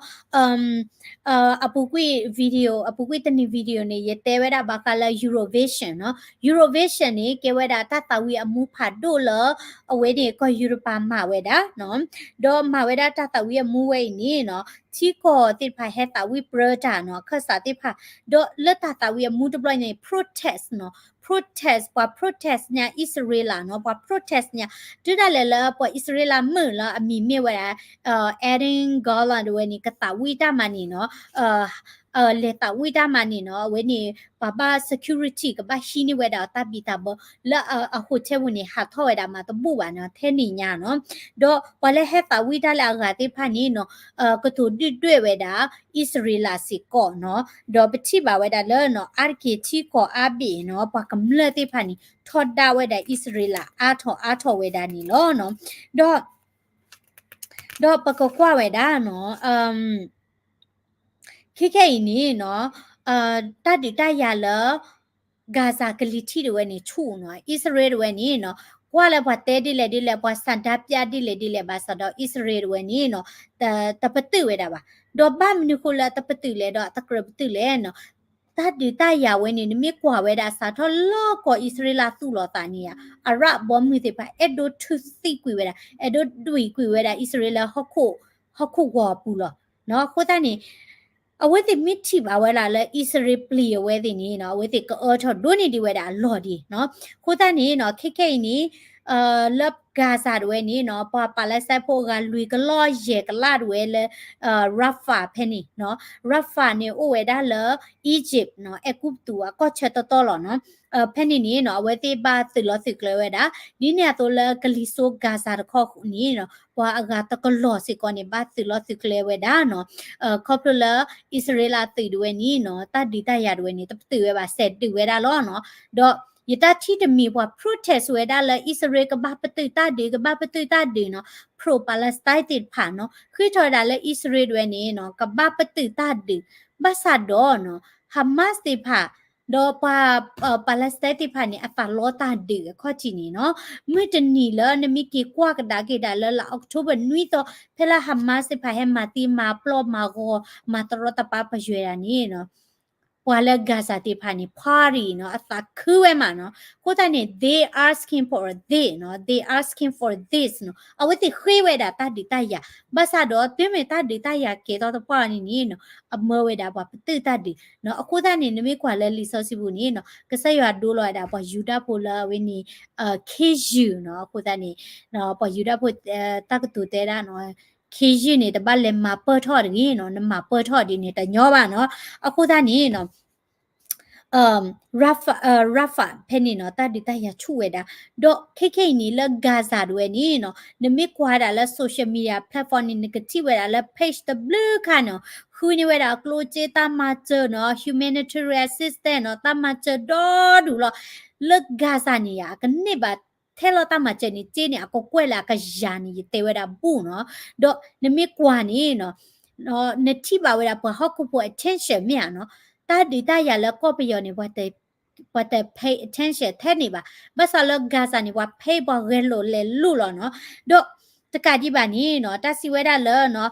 အပူၤကွံာ် video အပူၤကွံာ်တနံၤ video န့ၣ် ယတဲဝဲဒၣ်ဘၣ်ဃးလၢ Eurovision နီၤ Eurovision န့ၣ် ကဲဝဲဒၣ်တၢ်သးဝံၣ်အမူဖးဒိၣ်လၢ အဝဲန့ၣ်ကီၢ်ယူရပၤမၤဝဲဒၣ်နီၤ ဒီးမၤဝဲဒၣ်တၢ်သးဝံၣ်အမူဝဲအံၤန့ၣ်နီၤ ထံကီၢ်သ့ၣ်တဖၣ်ဟဲသးဝံၣ်ပြၢတၢ်နီၤ အခၢၣ်စးသ့ၣ်တဖၣ် ဒီးလၢတၢ်သးဝံၣ်အမူတဘျီန့ၣ် protest နီၤ protest ပှၤ protest ညါအံၣ်စရ့လးနီၤ ပှၤ protest ညါ တုၤဒၣ်လဲာ်လၢပှၤအံၣ်စရ့လးမုၣ်လၢအမံၤမ့ၢ်ဝဲဒၣ် Eden Golan တဝဲန့ၣ် ကသးဝံၣ်တၢ်မးန့ၣ်နီၤ လဲၤသးဝံၣ်တၢ်မးန့ၣ်နီၤ အဝဲန့ၣ် ပှၤဘၣ် security ကဘၣ်ဟံးန့ၢ်ဝဲဒၣ်တၢ်ဘံၣ်တၢ်ဘၢ လၢအ hotel ပူၤန့ၣ် ဟးထီၣ်ဝဲဒၣ်မးတဘူၣ်ဘၣ်နီၤ ထဲန့ၣ်ညါနီၤ ဒီးပှၤလၢဟဲသးဝံၣ်တၢ်လၢအဂၤသ့ၣ်တဖၣ်န့ၣ်နီၤ ကတိၤဒုၣ်ဒွဲၣ်ဝဲဒၣ် အံၣ်စရ့လးစ့ၢ်ကီးနီၤ ဒီးပထံၣ်ဘၣ်ဝဲဒၣ်လၢနီၤ အါတက့ၢ်ထံကီၢ်အါဘ့ၣ်နီၤ ပှၤကမျၢၢ်သ့ၣ်တဖၣ်န့ၣ် ထီဒါဝဲဒၣ်အံၣ်စရ့လးအါထီၣ်အါထီၣ်ဝဲဒၣ်န့ၣ်လီၤနီၤ ဒီး ဒီးပကကွၢ်ဝဲဒၣ်နီၤ အ ခဲခဲအံၤန့ၣ်နီၤ တၢ်ဒုးတၢ်ယၤလၢ Gaza ကလံၤထံးတဝဲန့ၣ်ဆူၣ်နီၤ, အံၣ်စရ့လးတဝဲန့ၣ်နီၤ ကွၢ်လၢပှၤတဲဒ်လဲၣ်ဒ်လဲၣ် ပှၤဆန္ဒပြဒ်လဲၣ်ဒ်လဲၣ် ဘၣ်ဆၣ်ဒီးအံၣ်စရ့လးတဝဲန့ၣ်နီၤ တပတုာ်ဝဲဒၣ်ဘၣ်. ဒီးဘၣ်မနုၤဃိလၢအတပတုာ်လဲၣ် ဒီးအတကြၢးပတုာ်လဲၣ်နီၤ တၢ်ဒုးတၢ်ယၤဝဲန့ၣ် နမ့ၢ်ကွၢ်ဝဲဒၣ်စးထီၣ်လၢကီၢ်အံၣ်စရ့လးသူၣ်လီၤသးန့ၣ်ဧါ, အရၣ်ဘီမုၢ်သ့ၣ်တဖၣ် အဲၣ်ဒိးထုးသံကွံာ်ဝဲဒၣ် အဲၣ်ဒိးဒွံးကွံာ်ဝဲဒၣ်အံၣ်စရ့လး ဟီၣ်ခိၣ်ဂီၤအပူၤလီၤ. အဃိသတးန့ၣ် အဝဲသ့ၣ်မ့ၢ်ထံၣ်ဘၣ်ဝဲဒၣ်လၢအံၣ်စရ့လးပျံၤအဝဲသ့ၣ်န့ၣ်နီၤ အဝဲသ့ၣ်ကအၢထီၣ်ဒိၣ်န့ၢ်ဒံးဝဲဒၣ်အလီၢ်ဒံးနီၤ. အဃိသတးန့ၣ်နီၤ ခဲခဲအံၤန့ၣ် လၢ Gaza တဝဲန့ၣ်နီၤ ပှၤ Palestine ဖိအဂၤလွံၢ်ကလီၢ်ယဲၢ်ကလးတဝဲလၢ Rafah ဖဲန့ၣ်နီၤ, Rafah န့ၣ်အိၣ်ဝဲဒၣ်လၢ Egypt နီၤ အဲၤကူပတူးအကီၢ်ဆၢတီတီလီၤနီၤ. ဖဲန့ၣ်န့ၣ်နီၤ အဝဲသ့ၣ်ဘၣ်သုးလီၤသုးကျဲၤဝဲဒၣ် ဒ်န့ၣ်အသိးလၢကလံၤစိ Gaza တခီန့ၣ်နီၤ ပှၤအဂၤတကလီၢ်စ့ၢ်ကီးန့ၣ် ဘၣ်သုးလီၤသုးကျဲၤဝဲဒၣ်နီၤ. ခီဖျိလၢအံၣ်စရ့လးသုးတဝဲန့ၣ်နီၤ တၢ်ဒုးတၢ်ယၤတဝဲန့ၣ် တပတုာ်ဝဲဘၣ် စဲးဒုးဝဲဒၣ်လီၤနီၤ. ဒီးယတၢ်ထံၣ်တမံၤပှၤ protest ဝဲဒၣ်လၢအံၣ်စရ့လးကဘၣ်ပတုာ်တၢ်ဒုး ကဘၣ်ပတုာ်တၢ်ဒုးနီၤ pro Palestine သ့ၣ်တဖၣ်နီၤ ဃ့ထီၣ်ဝဲဒၣ်လၢအံၣ်စရ့လးတဝဲန့ၣ်နီၤ ကဘၣ်ပတုာ်တၢ်ဒုး ဘၣ်ဆၣ်ဒီးနီၤ Hamas သ့ၣ်တဖၣ် ဒီးပှၤ Palestine သ့ၣ်တဖၣ်န့ၣ် အသးလီတၢ်ဒုးအခီၣ်ထံးန့ၣ်နီၤ မုၢ်တနံၤလၢနမ့ၢ်က့ၤကွၢ်ကဒါက့ၤဒၣ်လၢလါ October နွံသီ ဖဲလၢ Hamas သ့ၣ်တဖၣ်ဟဲမၤသံမၤပျီၢ်မၤဂီၤ မၤတရီတပါပယွဲဒၣ်န့ၣ်နီၤ ပှၤလၢ Gaza သ့ၣ်တဖၣ်န့ၣ် party နီၤ အသးခုဝဲမးနီၤ. အဃိသတးန့ၣ် they asking for this နီၤ they asking for this နီၤ အဝဲသ့ၣ်ဃ့ဝဲဒၣ်တၢ်ဒုးတၢ်ယၤ ဘၣ်ဆၣ်ဒီးတုၤမ့ၢ်တၢ်ဒုးတၢ်ယၤကဲၤထီၣ်သပှၢ်န့ၣ်န့ၣ်နီၤ အမၢဝဲဒၣ်ပှၤပတုာ်တၢ်ဒုးနီၤ. အဃိသတးန့ၣ် နမ့ၢ်ကွၢ်လၢလံာ်စီဆှံပူၤန့ၣ်နီၤ ကစၢ်ယွၤဒိလီၤဝဲဒၣ်ပှၤယူဒၤဖိလၢအဝဲန့ၣ် ခ့ယုၢ်နီၤ. အဃိသတးန့ၣ် ပှၤယူဒၤဖိ တၢ်ကတိၤတဲဒၣ်နီၤ ခ့ယုၢ်န့ၣ် တဘၣ်လဲၤမၤပၢၢ်ထီၣ်တဂ့ၤနီၤ နမၤပၢၢ်ထီၣ်ဒ်န့ၣ်တညီဘၣ်နီၤ. အဃိသတးန့ၣ်နီၤ Rafah Rafah ဖဲန့ၣ်နီၤ တၢ်ဒုးတၢ်ယၤဆူၣ်ဝဲဒၣ် ဒီးခဲခဲအံၤန့ၣ်လၢ Gaza တဝဲန့ၣ်နီၤ နမ့ၢ်ကွၢ်ဒၣ်လၢ social media platform န့ၣ် နကထံၣ်ဝဲဒၣ်လၢ page တဘျုးခါနီၤ ဃုန့ၢ်ဝဲဒၣ်ကျိၣ်စ့တၢ်မၤစၢၤနီၤ humanitarian assistance နီၤ တၢ်မၤစၢၤဒီဒူၣ်လီၤ. လၢ Gaza န့ၣ်ယါ အကန့ၢ်ဘၣ်ထဲလီၤတၢ်မၤစၢၤန့ၣ် စ့န့ၣ် အကကွဲၢ်လၢအကယၤန့ၣ် ယတဲဝဲဒၣ်ဘူၣ်နီၤ. ဒီးနမ့ၢ်ကွၢ်န့ၣ်နီၤ နထံၣ်ဘၣ်ဝဲဒၣ်ပှၤဟီၣ်ခိၣ်ဖိ attention မ့ၢ်ဧါနီၤ တၢ်ဒုးတၢ်ယၤလၢကီၢ်ပယီၤန့ၣ် ပှၤတ pay attention ထဲန့ၣ်ဘၣ်. ဘၣ်ဆၣ်လၢ Gaza န့ၣ် ပှၤ pay ပှၤဂဲၤလိာ်လဲၤလိာ်လီၤနီၤ. ဒီးတကးဒံးဘၣ်န့ၣ်နီၤ တၢ်စံးဝဲဒၣ်လၢနီၤ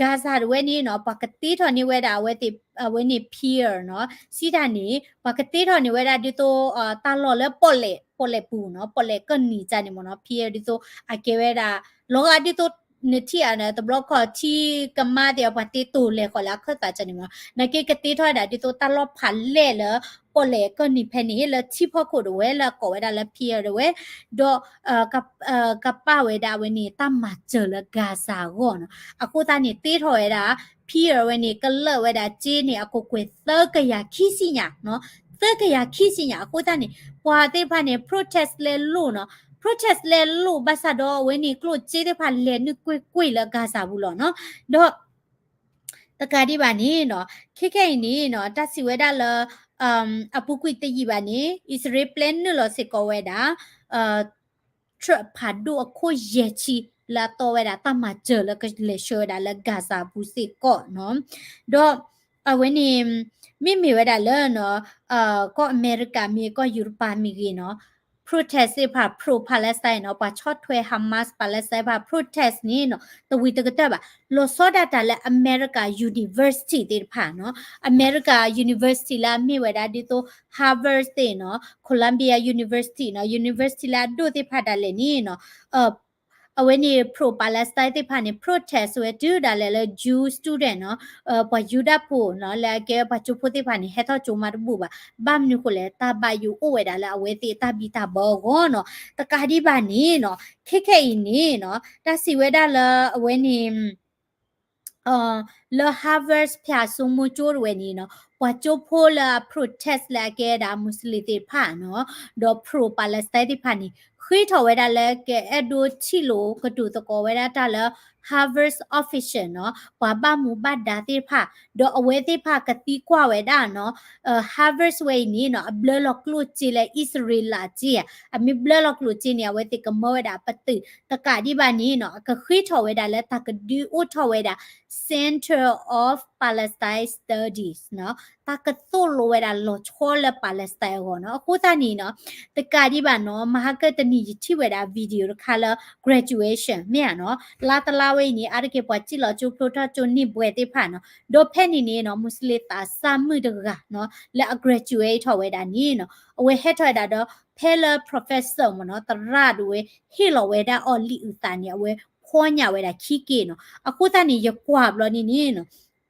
Gaza တဝဲန့ၣ်နီၤ ပှၤကတ့ထီၣ်န့ၢ်ဝဲဒၣ်အဝဲသ့ၣ် အဝဲန့ၣ် pier နီၤ စံးတၢ်န့ၣ် ပှၤကတ့ထီၣ်န့ၢ်ဝဲဒၣ်ဒ်သိး တၢ်လီၢ်လၢပီၣ်လဲၣ် ပီၣ်လဲၣ်ပူၤနီၤ ပီၣ်လဲၣ်ကီၢ်နံၤတၢ်န့ၣ်မ့ၢ်နီၤ pier ဒ်သိး အကဲဝဲဒၣ် လီၤဂာ်ဒ်သိး နထံၣ်ဧါ တဘျီခီၣ်ထံကမါသ့ၣ် ပှၤတ့တိၤလဲၤဃီၤလၢအခၢၣ်သးတၢ်န့ၣ်မ့ၢ်နီၤ နာ်က့ကတ့ထီၣ်ဝဲဒၣ်ဒ်သိးတၢ်လီၢ်ဖးလဲၢ်လၢ ပီၣ်လဲၣ်ကီၢ်နံၤဖဲန့ၣ် လၢထံဖီခိၣ်တဝဲ လၢအကိးဝဲဒၣ်လၢ pier တဝဲ ဒီး ကပာ်ဝဲဒၣ်အဝဲန့ၣ် တၢ်မၤစၢၤလၢ Gaza အဂီၢ်နီၤ. အဃိသတးန့ၣ် တ့ထီၣ်ဝဲဒၣ် pier ဝဲန့ၣ် ကလၢာ်ဝဲဒၣ်စ့န့ၣ် အကကွဲၢ်သၢကယၤခံဆံညါနီၤ သၢကယၤခံဆံညါ အဃိသတးန့ၣ် ပှၤသ့ၣ်တဖၣ်န့ၣ် protest လဲၤလိာ်နီၤ protest လဲၤလိာ် ဘၣ်ဆၣ်ဒီးအဝဲန့ၣ် ကျိၣ်စ့သ့ၣ်တဖၣ်လဲၤနုာ်ကွ့ၢ်ကွ့ၢ်လၢ Gaza ပူၤလီၤနီၤ. ဒီး တကးဒံးဘၣ်န့ၣ်နီၤ ခဲခဲအံၤန့ၣ်နီၤ တၢ်စံးဝဲဒၣ်လၢ အပူၤကွံာ်တယံာ်ဘၣ်န့ၣ် အံၣ်စရ့လးပျဲနုာ်လီၤစ့ၢ်ကီးဝဲဒၣ် truck ဖးဒိၣ်အခိၣ်ယဲၢ်ဆံ လၢအတီဝဲဒၣ်တၢ်မၤစၢၤလၢကလဲၤဆှၢဝဲဒၣ်လၢ Gaza ပူၤစ့ၢ်ကီးနီၤ. ဒီးအဝဲန့ၣ် မ့မ့ၢ်ဝဲဒၣ်လၢ ကီၢ်အမဲရကၤမ့ၢ် ကီၢ်ယူရပၤမ့ၢ်ဂ့ၤနီၤ protest သ့ၣ်တဖၣ် pro Palestine နီၤ ပှၤဆီၣ်ထွဲ Hamas Palestine တဖၣ် protest န့ၣ်နီၤ တဝံၤတကတၢၢ်ဘၣ် လီၤဆီဒၣ်တၢ်လၢအမဲရကၤ university သ့ၣ်တဖၣ်နီၤ အမဲရကၤ university လၢအမ့ၢ်ဝဲဒၣ်ဒ်သိး Harvard သ့ၣ်နီၤ Columbia University နီၤ university လၢအဒိၣ်သ့ၣ်တဖၣ်ဒၣ်လဲာ်န့ၣ်နီၤ အဝဲန့ၣ် pro Palestine သ့ၣ်တဖၣ်န့ၣ် protest ဝဲတုၤဒၣ်လဲာ်လၢ Jew student နီၤ ပှၤယူဒၤဖိနီၤ လၢအကဲပှၤကၠိဖိသ့ၣ်တဖၣ်န့ၣ် ဟဲထီၣ်ကၠိမးတဘူၣ်ဘၣ် ဘၣ်မနုၤဃိလဲၣ် တၢ်ဘၣ်ယိၣ်အိၣ်ဝဲဒၣ်လၢအဝဲသ့ၣ်အတၢ်ဘံၣ်တၢ်ဘၢအဂီၢ်နီၤ တကးဒံးဘၣ်န့ၣ်နီၤ ခဲခဲအံၤန့ၣ်နီၤ တၢ်စံးဝဲဒၣ်လၢအဝဲန့ၣ် လၢ Harvard ဖၠၣ်စိမိၤကၠိတဝဲန့ၣ်နီၤ ပှၤကၠိဖိလၢအ protest လၢအကဲဒၣ် Muslim သ့ၣ်တဖၣ်နီၤ ဒီး pro Palestine သ့ၣ်တဖၣ်န့ၣ် ဃ့ထီၣ်ဝဲဒၣ်လၢကအဲၣ်ဒိးထံၣ်လိာ်ကတိၤသကိးဝဲဒၣ်တၢ်လၢ Harvard official နီၤ, ပှၤဘၣ်မူဘၣ်ဒါသ့ၣ်တဖၣ်, ဒီးအဝဲသ့ၣ်တဖၣ်ကသံကွၢ်ဝဲဒၣ်နီၤ, Harvard ဝဲအံၤန့ၣ်နီၤ အဘျၢလီၤကျိၣ်စ့လၢအံၣ်စရ့လးစ့ဧါ, အမ့ၢ်ဘျၢလီၤကျိၣ်စ့န့ၣ် အဝဲသ့ၣ်ကမၢဝဲဒၣ်ပတုာ်, တကးဒံးဘၣ်န့ၣ်နီၤ အကဃ့ထီၣ်ဝဲဒၣ်လၢတၢ်ကဒုးအိၣ်ထီၣ်ဝဲဒၣ် Center of Palestine Studies နီၤ, တၢ်ကသိၣ်လိဝဲဒၣ်လီၤဆီလၢ Palestine အဂီၢ်နီၤ. အဃိသတးန့ၣ်နီၤ တကးဒံးဘၣ်နီၤ မဟါကတနံၤယထံၣ်ဝဲဒၣ် video တခါလၢ graduation မ့ၢ်ဧါနီၤ, လါတလါဝဲအံၤန့ၣ် အါတက့ၢ်ပှၤစံၣ်လီၤကၠိဖျိထီၣ်ကၠိန့ၢ်ဘွဲ့သ့ၣ်တဖၣ်နီၤ, ဒီးဖဲန့ၣ်န့ၣ်နီၤ မူစလ့ၣ်သးစၢ်မုၣ်တဂၤနီၤ လၢအ graduate ထီၣ်ဝဲဒၣ်န့ၣ်နီၤ အဝဲဟဲထီၣ်ဝဲဒၣ်ဒီး ဖဲလၢ professor မ့ၢ်နီၤ သရၣ်ဒိၣ်ဝဲ ဟ့ၣ်လီၤဝဲဒၣ်အီၤလံာ်အုၣ်သးန့ၣ် အဝဲဖီညၣ်ဝဲဒၣ်ခံက့ၢ်နီၤ. အဃိသတးန့ၣ် ယကွၢ်ဘျီန့ၣ်န့ၣ်နီၤ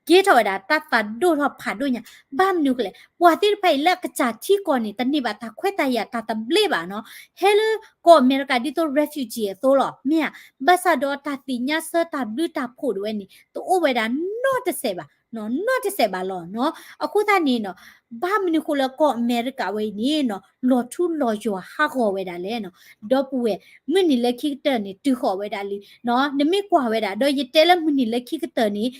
ကဲထီၣ်ဝဲဒၣ်တၢ်သးဒိၣ်ထီၣ်ဖးဒိၣ်ညါ, ဘၣ်မနုၤဃိလဲၣ်, ပှၤသ့ၣ်တဖၣ်အံၤလၢအကစၢ်ထံကီၢ်န့ၣ် တန့ၢ်ဘၣ်တၢ်ခွဲးတၢ်ယာ်တၢ်သဘျ့ဘၣ်နီၤ, ဟဲလၢကီၢ်အမဲရကၤဒ်သိး refugee အသိးလီၤ, မ့ၢ်ဧါ, ဘၣ်ဆၣ်ဒီးတၢ်သ့ၣ်ညါဆၢတၢ်ဘျုးတၢ်ဖှိၣ်ဒၣ်ဝဲန့ၣ် တအိၣ်ဝဲဒၣ်နီတစဲးဘၣ်, နီတစဲးဘၣ်လီၤနီၤ. အဃိသတးန့ၣ်နီၤ ဘၣ်မနုၤဃိလၢကီၢ်အမဲရကၤဝဲအံၤန့ၣ်နီၤ လီၤထူလီၤယွၤဟးဂီၤဝဲဒၣ်လဲၣ်နီၤ, ဒီပုၢ်ဝဲၢ် မုၢ်နံၤလၢခံကတၢၢ်န့ၣ် တုၤဃီၤဝဲဒၣ်လံနီၤ, နမ့ၢ်ကွၢ်ဝဲဒၣ် ဒီးယတဲလၢမုၢ်နံၤလၢခံကတၢၢ်န့ၣ်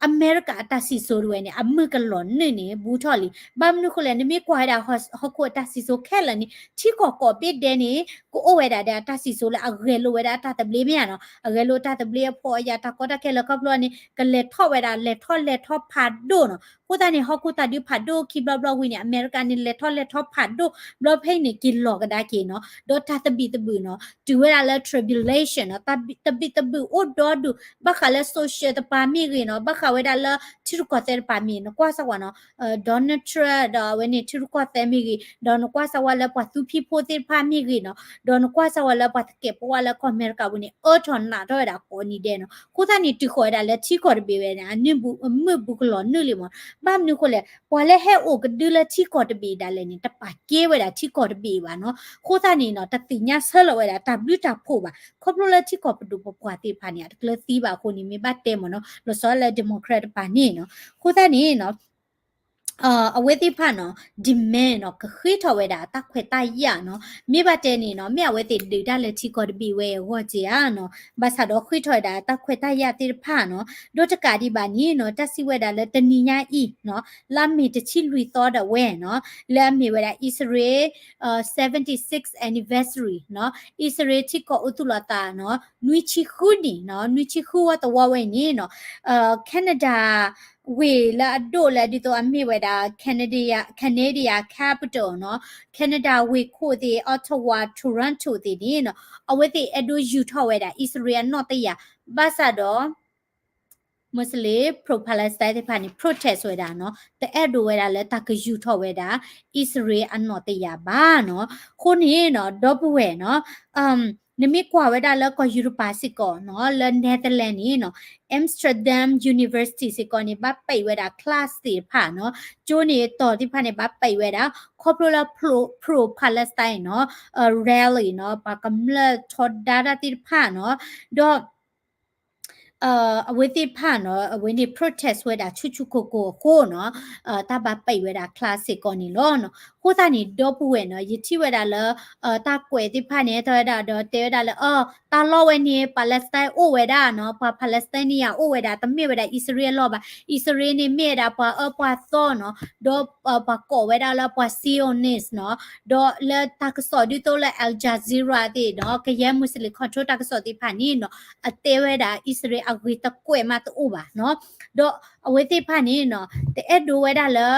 အမဲရကၤအတၢ်စံၣ်စိၤဒၣ်ဝဲန့ၣ် အမုၢ်ကလီၤနုာ်န့ၣ် ဘူးထီၣ်လံ. ဘၣ်မနုၤဃိလဲၣ်, နမ့ၢ်ကွၢ်ဝဲဒၣ်ဟီၣ်ခိၣ်အတၢ်စံၣ်စိၤခဲလၢာ်န့ၣ် ထံကီၢ်ကိးဘ့ၣ်ဒဲးန့ၣ် ကအိၣ်ဝဲဒၣ်ဒီးအတၢ်စံၣ်စိၤလၢအဂဲၤလိာ်ဝဲဒၣ်အတၢ်သဘျ့မ့ၢ်ဧါနီၤ, အဂဲၤလိာ်တၢ်သဘျ့အဖှီၣ်အယာ်တၢ်ကီတၢ်ခဲလၢာ်ခီဖျိန့ၣ် ကလဲၤထီၣ်ဝဲဒၣ် လဲၤထီၣ်လဲၤထီၣ်ဖးဒိၣ်နီၤ. အဃိသတးန့ၣ် ဟီၣ်ခိၣ်တၢ်ဒုးဖးဒိၣ်ခံဘျီဘျီဝံၤန့ၣ် အမဲရကၤန့ၣ် လဲၤထီၣ်လဲၤထီၣ်ဖးဒိၣ် ဘျီဖဲအံၤန့ၣ် က့ၤလီၤကဒါက့ၤနီၤ, ဒီးတၢ်သဘံၣ်သဘုၣ်နီၤ တုၤဝဲဒၣ်လၢ tribulation နီၤ, တၢ်သဘံၣ်သဘုၣ်အိၣ်ဒီဒူၣ် ဘၣ်ဃးလၢ social တပၤမ့ၢ်ဂ့ၤနီၤ, ဘၣ်ဃးဝဲဒၣ်လၢထံရူၢ်ကီၢ်သဲးတပၤမ့ၢ် နကွၢ်စၢ်ဝဲနီၤ Donald Trump ဒီးအဝဲန့ၣ်ထံရူၢ်ကီၢ်သဲးမ့ၢ်ဂ့ၤ, ဒီးနကွၢ်စၢ်ဝဲလၢပှၤသူဖံးဖိသ့ၣ်တဖၣ်မ့ၢ်ဂ့ၤနီၤ, ဒီးနကွၢ်စၢ်ဝဲလၢပှၤသကဲးပဝးလၢကီၢ်အမဲရကၤပူၤန့ၣ် အၢထီၣ်နးထီၣ်ဝဲဒၣ်ကိးနံၤဒဲးနီၤ. အဃိသတးန့ၣ် တုၤဃီၤဝဲဒၣ်လၢထံကီၢ်တဘ့ၣ်ဝဲန့ၣ် အမုၢ်ဘူးကလီၤနုာ်လံမ့ၢ်. ဘၣ်မနုၤဃိလဲၣ်, ပှၤလၢဟဲအိၣ်ကဒုလၢထံကီၢ်တဘ့ၣ်ဒၣ်လဲာ်န့ၣ် တပာ်ကဲဝဲဒၣ်ထံကီၢ်တဘ့ၣ်ဘၣ်နီၤ. အဃိသတးန့ၣ်နီၤ တသ့ၣ်ညါဆၢလီၤဝဲဒၣ်တၢ်ဘျုးတၢ်ဖှိၣ်ဘၣ်. ခီဖျိလၢထံကီၢ်ပဒိၣ်ပပှၢ်သ့ၣ်တဖၣ်န့ၣ် အတကျၢၤသံဘၣ်အဃိန့ၣ် မ့ၢ်ဘၣ်တဲမ့ၢ်နီၤ လီၤဆီလၢ Democrat တပၤန့ၣ်နီၤ. အဃိသတးန့ၣ်နီၤ အဝဲသ့ၣ်တဖၣ်နီၤ demand နီၤ ကဃ့ထီၣ်ဝဲဒၣ်တၢ်ခွဲးတၢ်ယာ်နီၤ. မ့ၢ်ဘၣ်တဲန့ၣ်နီၤ မ့ၢ်အဝဲသ့ၣ်ဒုးတၢ်လၢထံကီၢ်တဘ့ၣ်ဝဲအဂီၢ်က့ဧါနီၤ. ဘၣ်ဆၣ်ဒီးဃ့ထီၣ်ဝဲဒၣ်တၢ်ခွဲးတၢ်ယာ်သ့ၣ်တဖၣ်နီၤ. ဒီးတကးဒံးဘၣ်န့ၣ်နီၤ တၢ်စံးဝဲဒၣ်လၢတနံၤညါအံၤနီၤ လါမ့ၤတဆံလွံၢ်သီဒၣ်ဝဲနီၤ လၢအမ့ၢ်ဝဲဒၣ် အံၣ်စရ့လး seventy-sixth anniversary နီၤ အံၣ်စရ့လးထံကီၢ်အိၣ်သူၣ်လီၤသးနီၤ နွံဆံဃုနံၣ်နီၤ နွံဆံဃုဝီတဝီဝဲအံၤန့ၣ်နီၤ Canada ဝ့ၢ်လၢအဒိၣ်လၢဒ်သိးအမ့ၢ်ဝဲဒၣ် Canada, Canadian capital နီၤ Canada ဝ့ၢ်ခိၣ်သ့ၣ် Ottawa, Toronto သ့ၣ်န့ၣ်နီၤ အဝဲသ့ၣ်အဲၣ်ဒိးယူၤထီၣ်ဝဲဒၣ် အံၣ်စရ့လးအနီၣ်တယာ် ဘၣ်ဆၣ်ဒီး Muslim pro-Palestine သ့ၣ်တဖၣ်န့ၣ် protest ဝဲဒၣ်နီၤ တအဲၣ်ဒိးဝဲဒၣ်လၢတၢ်ကယူၤထီၣ်ဝဲဒၣ် အံၣ်စရ့လးအနီၣ်တယာ်ဘၣ်နီၤ. အဃိန့ၣ်နီၤ ဒီပုၢ်ဝဲၢ်နီၤ နမ့ၢ်ကွၢ်ဝဲဒၣ်လၢကီၢ်ယူရပၤစ့ၢ်ကီးနီၤ လၢ Netherlands န့ၣ်နီၤ Amsterdam University စ့ၢ်ကီးန့ၣ် ဘၣ်ပိတ်ဝဲဒၣ် class သ့ၣ်တဖၣ်နီၤ ကၠိန့ၣ်တီၤသ့ၣ်တဖၣ်န့ၣ် ဘၣ်ပိတ်ဝဲဒၣ် ခီဖျိလၢ pro, pro-Palestine နီၤ rally နီၤ ပှၤကမျၢၢ်ထီဒါတၢ်သ့ၣ်တဖၣ်နီၤ ဒီး အဝဲသ့ၣ်တဖၣ်နီၤ အဝဲန့ၣ် protest ဝဲဒၣ်ဆူၣ်ဆူၣ်ကိၢ်ကိၢ်အဃိနီၤ တၢ်ဘၣ်ပိတ်ဝဲဒၣ် class စ့ၢ်ကီးန့ၣ်လီၤနီၤ. အဃိသတးန့ၣ် ဒီပုၢ်ဝဲၢ်နီၤ ယထံၣ်ဝဲဒၣ်လၢ တၢ်ကွဲးသ့ၣ်တဖၣ်န့ၣ် တဲဝဲဒၣ်ဒီးတဲဝဲဒၣ်လၢ အ တၢ်လီၢ်ဝဲန့ၣ် Palestine အိၣ်ဝဲဒၣ်နီၤ ပှၤ Palestine န့ၣ်ယၤအိၣ်ဝဲဒၣ် တမ့ၢ်ဝဲဒၣ်အံၣ်စရ့လးအလီၢ်ဘၣ် အံၣ်စရ့လးန့ၣ်မ့ၢ်ဝဲဒၣ်ပှၤအၢပှၤသီနီၤ ဒီး ပှၤကိးဝဲဒၣ်လၢပှၤ Zionist နီၤ ဒီးလၢတၢ်ကစီၣ်ဒ်သိးလၢ Al Jazeera သ့ၣ်နီၤ ကယဲၢ် Muslim control တၢ်ကစီၣ်သ့ၣ်တဖၣ်န့ၣ်နီၤ အတဲဝဲဒၣ်အံၣ်စရ့လးအဂ့ၤတကွဲးမးတအိၣ်ဘၣ်နီၤ ဒီးအဝဲသ့ၣ်တဖၣ်န့ၣ်နီၤ တအဲၣ်ဒိးဝဲဒၣ်လၢ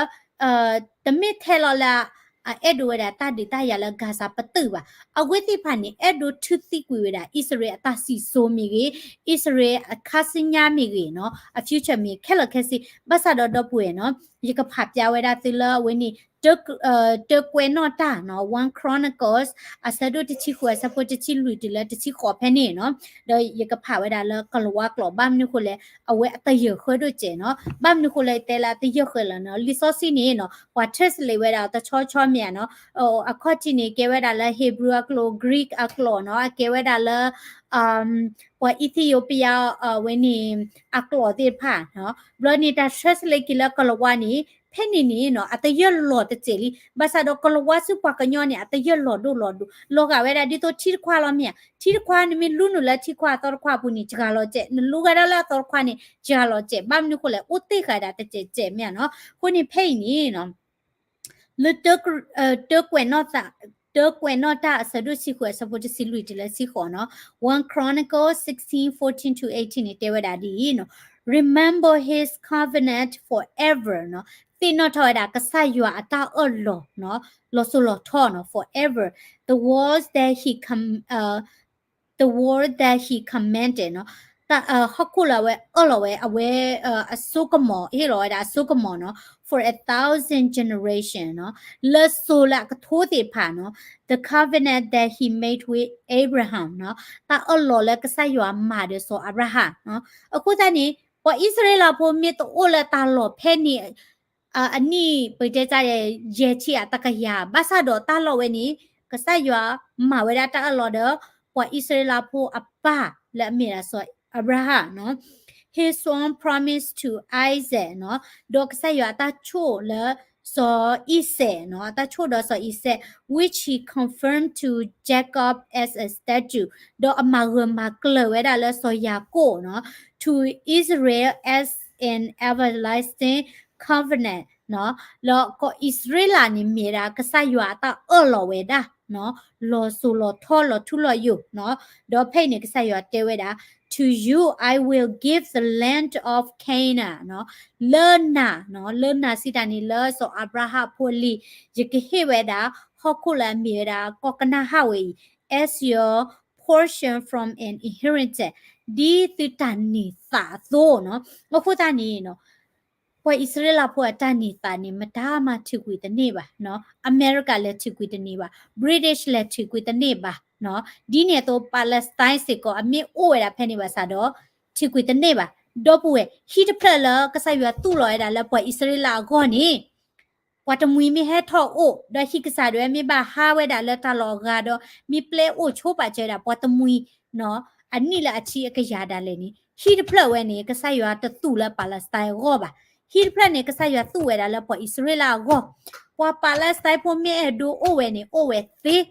တမ့ၢ်ထဲလီၤလၢ အအဲၣ်ဒိးဝဲဒၣ်တၢ်ဒုးတၢ်ယၤလၢ Gaza ပတုာ်ဘၣ်. အဝဲသ့ၣ်တဖၣ်န့ၣ် အဲၣ်ဒိးထုးသံကွံာ်ဝဲဒၣ် အံၣ်စရ့လးအတၢ်စံၣ်စိၤမ့ၢ်ဂ့ၤ, အံၣ်စရ့လးအခါဆူညါမ့ၢ်ဂ့ၤနီၤ အ future မ့ၢ်ခဲလၢာ်ခဲဆ့ ဘၣ်ဆၣ်ဒီးဒီပုၢ်ဝဲၢ်နီၤ ယကဖးပျါဝဲဒၣ်သုလၢအဝဲန့ၣ် တၢကွဲးနီၣ်တၢ်နီၤ One Chronicles အဆၢဒိၣ်တဆံဃု အဆၢဖိတဆံလွံၢ်တုၤလၢတဆံဃိးဖဲန့ၣ်နီၤ ဒီးယကဖးဝဲဒၣ်လၢကလၤဝါကျိာ် ဘၣ်မနုၤဃိလဲၣ် အဝဲအတယၢၢ်ဃၢဒိၣ်စဲးနီၤ ဘၣ်မနုၤဃိလဲၣ် ယတဲလၢအတယၢၢ်ဃၢလၢၤနီၤ လံာ်စီဆှံန့ၣ်နီၤ ပှၤ translate ဝဲဒၣ်တဆီဆီမ့ၢ်ဧါနီၤ အခီၣ်ထံးန့ၣ် ကဲဝဲဒၣ်လၢ Hebrew အကျိာ် Greek အကျိာ်နီၤ အကဲဝဲဒၣ်လၢ ပှၤ Ethiopia ဝဲန့ၣ် အကျိာ်သ့ၣ်တဖၣ်နီၤ ဘျီန့ၣ်တၢ် translate က့ၤလၢကလၤဝါန့ၣ် ဖဲန့ၣ်န့ၣ်နီၤ အတယၢၢ်လီၤတစဲးလံ. ဘၣ်ဆၣ်ဒီးကလၤဝါဆူပှၤကညီန့ၣ် အတယၢၢ်လီၤဒိၣ်လီၤဒိၣ် လီၤဂာ်ဝဲဒၣ်ဒ်သိးထံတခွါလီၤမ့ၢ်ဧါ. ထံတခွါ နမ့ၢ်လူနုာ်လၢထံခွါအသီတခွါအပူၤန့ၣ် စှၤလီၤစဲး, နလူကဒါလၢအသီတခွါန့ၣ် စှၤလီၤစဲး. ဘၣ်မနုၤဃိလဲၣ် အိၣ်တ့ၢ်ဃာ်ဒၣ်တစဲးစဲးမ့ၢ်ဧါနီၤ. အဃိန့ၣ်ဖဲအံၤန့ၣ်နီၤ လၢ တၢကွဲးနီၣ်တၢ်, တၢကွဲးနီၣ်တၢ်အဆၢဒိၣ်တဆံဃု အဆၢဖိတဆံလွံၢ်တုၤလၢတဆံဃိးနီၤ, One Chronicles sixteen fourteen to eighteen န့ၣ် တဲဝဲဒၣ်ဒ်အံၤနီၤ, Remember his covenant forever နီၤ, သ့ၣ်နီၣ်ထီၣ်ဝဲဒၣ်ကစၢ်ယွၤအတၢ်အၢၣ်လီၤနီၤ, လီၤစိၤလီၤထီနီၤ, forever, the words that he com, uh, the word that he commanded နီၤ, တၢ် ဟီၣ်ခိၣ်လၢအဝဲအၢၣ်လီၤဝဲ အဝဲ အစိကမီၤ ဟ့ၣ်လီၤဝဲဒၣ်အစိကမီၤနီၤ, for a thousand generation နီၤ, လၢစိၤလၢအကထိသ့ၣ်တဖၣ်နီၤ, the covenant that he made with Abraham နီၤ, တၢ်အၢၣ်လီၤလၢကစၢ်ယွၤမၤဒီးစီၤအၤဘြၤဟၣ်နီၤ. အဃိသတးန့ၣ် ပှၤအံၣ်စရ့လးဖိမ့ၢ်တအိၣ်လၢတၢ်လီၢ်ဖဲန့ၣ် အနံၣ်ပတဲတၢ် ယဲၢ်ဆံအတကယၤ, ဘၣ်ဆၣ်ဒီးတၢ်လီၢ်ဝဲန့ၣ် ကစၢ်ယွၤမၤဝဲဒၣ်တၢ်အၢၣ်လီၤဒီး ပှၤအံၣ်စရ့လးဖိအပၢ်လၢအမ့ၢ်ဒၣ်စီၤအၤဘြၤဟၣ်နီၤ, his sworn promise to Isaac နီၤ, ဒီးကစၢ်ယွၤအတၢ်ဆိၣ်လၢစီၤအံၤစဲးနီၤ, အတၢ်ဆိၣ်ဒီးစီၤအံၤစဲး which he confirmed to Jacob as a statute ဒီးအမၤဂၢၢ်မၤကျၢၤဝဲဒၣ်လၢစီၤယၤကိာ်နီၤ, to Israel as an everlasting covenant နီၤ, လၢကီၢ်အံၣ်စရ့လးန့ၣ်မ့ၢ်ဒၣ်ကစၢ်ယွၤအတၢ်အၢၣ်လီၤဝဲဒၣ်နီၤ, လီၤစိၤလီၤထီလီၤထူလီၤယိာ်နီၤ, ဒီးဖဲအံၤန့ၣ် ကစၢ်ယွၤတဲဝဲဒၣ် To you I will give the land of Canaan နီၤ, လၢနၤနီၤ, လၢနၤစံးတၢ်န့ၣ် လၢစီၤအၤဘြၤဟၣ်ဖိအလံၤ ယကဟ့ၣ်ဝဲဒၣ် ဟီၣ်ခိၣ်လၢအမ့ၢ်ဝဲဒၣ် ကီၢ်ကနၤဧၣ်ဝဲအံၤ as your portion from an inheritance ဒ်သုတၢ်န့ၢ်သးအသိးနီၤ. အဃိသတးန့ၣ်နီၤ ပှၤအံၣ်စရ့လးဖိအတၢ်န့ၢ်သးန့ၣ် မတၤမၤထုးကွံာ်တန့ၢ်ဘၣ်နီၤ, အမဲရကၤလဲၤထုးကွံာ်တန့ၢ်ဘၣ်, British လဲၤထုးကွံာ်တန့ၢ်ဘၣ်နီၤ, ဒ်န့ၣ်အသိး Palestine စ့ၢ်ကီးအမ့ၢ်အိၣ်ဝဲဒၣ်ဖဲန့ၣ်ဘၣ်ဆၣ်ဒီး ထုးကွံာ်တန့ၢ်ဘၣ်. ဒီပုၢ်ဝဲၢ် ဟံၣ်တဖျၢၣ်လၢကစၢ်ယွၤသူၣ်လီၤဝဲဒၣ်လၢပှၤအံၣ်စရ့လးအဂီၢ်န့ၣ် ပှၤတမှံၤမ့ၢ်ဟဲထီၣ်အိၣ် ဒီးဟံၣ်ကစၢ်ဒၣ်ဝဲမ့ၢ်ဘၣ်ဟးဝဲဒၣ်လၢတၢ်လီၢ်အဂၤဒီး မ့ၢ်ပျဲအိၣ်ဆိပာ်စၢၤဝဲဒၣ်ပှၤတမှံၤနီၤ, အနံၣ်လၢအဆံအကယၤဒၣ်လဲာ်န့ၣ် ဟံၣ်တဖျၢၣ်ဝဲန့ၣ် ကစၢ်ယွၤတသူၣ်လၢ Palestine အဂီၢ်ဘၣ်. ဟံၣ်တဖျၢၣ်န့ၣ် ကစၢ်ယွၤသူၣ်ဝဲဒၣ်လၢပှၤအံၣ်စရ့လးအဂီၢ်, ပှၤ Palestine ဖိမ့ၢ်အဲၣ်ဒိးအိၣ်ဝဲန့ၣ် အိၣ်ဝဲသ့,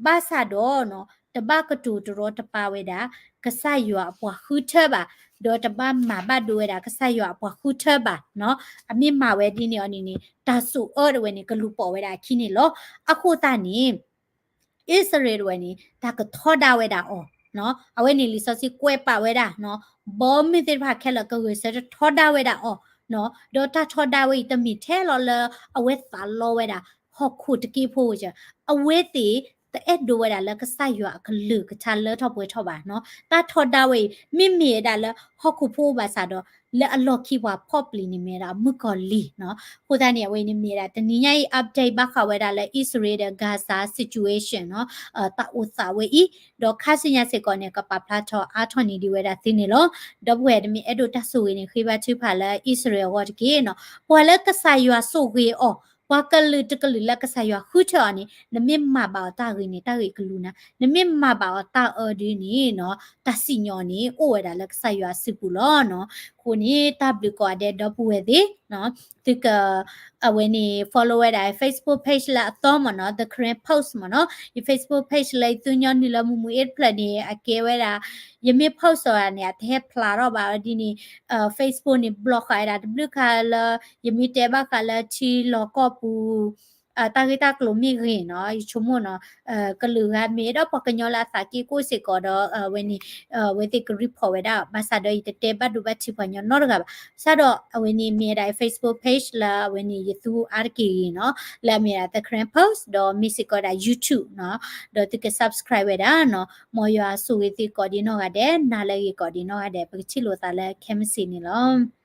ဘၣ်ဆၣ်ဒီးနီၤ တဘၣ်ကတိၤတရီတပါဝဲဒၣ် ကစၢ်ယွၤအပှၤဃုထၢဘၣ်, ဒီးတဘၣ်မၤဘၣ်ဒိဝဲဒၣ်ကစၢ်ယွၤအပှၤဃုထၢဘၣ်နီၤ. အမ့ၢ်မၤဝဲဒ်န့ၣ်အီၤန့ၣ်န့ၣ် တၢ်ဆိၣ်အၢတဝဲန့ၣ် ကလူၤပိာ်ဝဲဒၣ်အခံန့ၣ်လီၤ. အဃိသတးန့ၣ် အံၣ်စရ့လးတဝဲန့ၣ် တၢ်ကထီဒါဝဲဒၣ်အီၤနီၤ. အဝဲန့ၣ်လံာ်စီဆှံကွဲးပာ်ဝဲဒၣ်နီၤ, ဘီမုၢ်သ့ၣ်တဖၣ်ခဲလၢာ်ကဂဲၤဆၢထၢၣ်ထီဒါဝဲဒၣ်အီၤနီၤ, ဒီးတၢ်ထီဒါဝဲအံၤ တမ့ၢ်ထဲလီၤလၢအဝဲသးလီဝဲဒၣ် ဟီၣ်ခိၣ်တက့ဖိ, အဝဲသ့ၣ်တအဲၣ်ဒိးဝဲဒၣ်လၢကစၢ်ယွၤအကလုၢ်ကထါလၢထီၣ်ပှဲၤထီၣ်ဘၣ်နီၤ. တၢ်ထီဒါဝဲအံၤ မ့မ့ၢ်ဝဲဒၣ်လၢဟီၣ်ခိၣ်ဖိဘၣ်ဆၣ်ဒီး လၢအလီၢ်ခံပှၤဖီၣ်ပျံၤန့ၣ်မ့ၢ်ဝဲဒၣ်မုၣ်ကီၤလံၤနီၤ. အဃိသတးန့ၣ် အဝဲန့ၣ်မ့ၢ်ဝဲဒၣ်တနံၤညါအံၤ update ဘၣ်ဃးဝဲဒၣ်လၢ အံၣ်စရ့လးဒီး Gaza situation နီၤ, တၢ်အိၣ်သးဝဲအံၤ, ဒီးခါဆူညါစ့ၢ်ကီးန့ၣ် ကပာ်ဖျါထီၣ်အါထီၣ်န့ၢ်ဒံးဝဲဒၣ်သုန့ၣ်လီၤ. ဒီပုၢ်ဝဲၢ် နမ့ၢ်အဲၣ်ဒိးတၢ်ဆိၣ်ဂ့ၤန့ၣ် ဃ့ဘါထုကဖၣ်လၢအံၣ်စရ့လးအဂီၢ်တက့ၢ်နီၤ. ပှၤလၢကစၢ်ယွၤဆိၣ်ဂ့ၤအီၤ, ပှၤကလုာ်တကလုာ်လၢကစၢ်ယွၤဃုထၢအီၤန့ၣ် နမ့ၢ်မၤဘၣ်အီၤတၢ်ဂ့ၤန့ၣ် တၢ်ဂ့ၤကလူၤနၤ, နမ့ၢ်မၤဘၣ်အီၤတၢ်အၢဒ်န့ၣ်နီၤ, တၢ်စံၣ်ညီၣ်န့ၣ် အိၣ်ဝဲဒၣ်လၢကစၢ်ယွၤအစုပူၤလီၤနီၤ. အဃိန့ၣ် တၢ်ဘျုးကိးဂၤဒဲး ဒီပုၢ်ဝဲၢ်သ့ၣ်နီၤ, သုက အဝဲန့ၣ် follow ဝဲဒၣ် Facebook page လၢအသီမ့ၢ်နီၤ, The Karen Post မ့ၢ်နီၤ. ယ Facebook page လၢယသူညီနုၢ်လၢမုၢ်မုၢ်အ့ၣ်တဖျၢၣ်န့ၣ် အကဲဝဲဒၣ် ယမ့ၢ် post အီၤန့ၣ် အတဟဲဖျါထီၣ်ဘၣ်ဒ်န့ၣ်, Facebook န့ၣ် block ဃာ်ဝဲဒၣ်တဘျုးခါလၢ ယမ့ၢ်တဲဘၣ်ဃးလၢထံလီၢ်ကီၢ်ပူၤ တၢ်ဂ့ၢ်တၢ်ကျိၤမ့ၢ်ဂ့ၤနီၤ, ယဆိကမိၣ်နီၤ, ကလုာ်ဂၤမ့ၢ်ဒီးပှၤကညီလၢအသးက့ၤကိၣ်စ့ၢ်ကီးဒီး အဝဲန့ၣ် အဝဲသ့ၣ်က report ဝဲဒၣ်, ဘၣ်ဆၣ်ဒီးယတတဲဘၣ်ဒိဘၣ်ထံးပှၤကညီနီတဂၤဘၣ်. ဘၣ်ဆၣ်ဒီးအဝဲန့ၣ်မ့ၢ်ဝဲဒၣ် Facebook page လၢအဝဲန့ၣ်ယသူအါတက့ၢ်ဂ့ၤနီၤ, လၢအမ့ၢ်ဝဲဒၣ် The Karen Post ဒီးမ့ၢ်စ့ၢ်ကီးဒၣ် YouTube နီၤ, ဒီးသုက subscribe ဝဲဒၣ်နီၤ. မ်ယွၤဆိၣ်ဂ့ၤသုကိးဒံးနီၢ်ဂၤဒဲး, နၤလၢအဂ့ၤကိးဒံးနီၢ်ဂၤဒဲး, ပကထံၣ်လိာ်သးလၢခဲမုၢ်ဆ့ၣ်န့ၣ်လီၤ.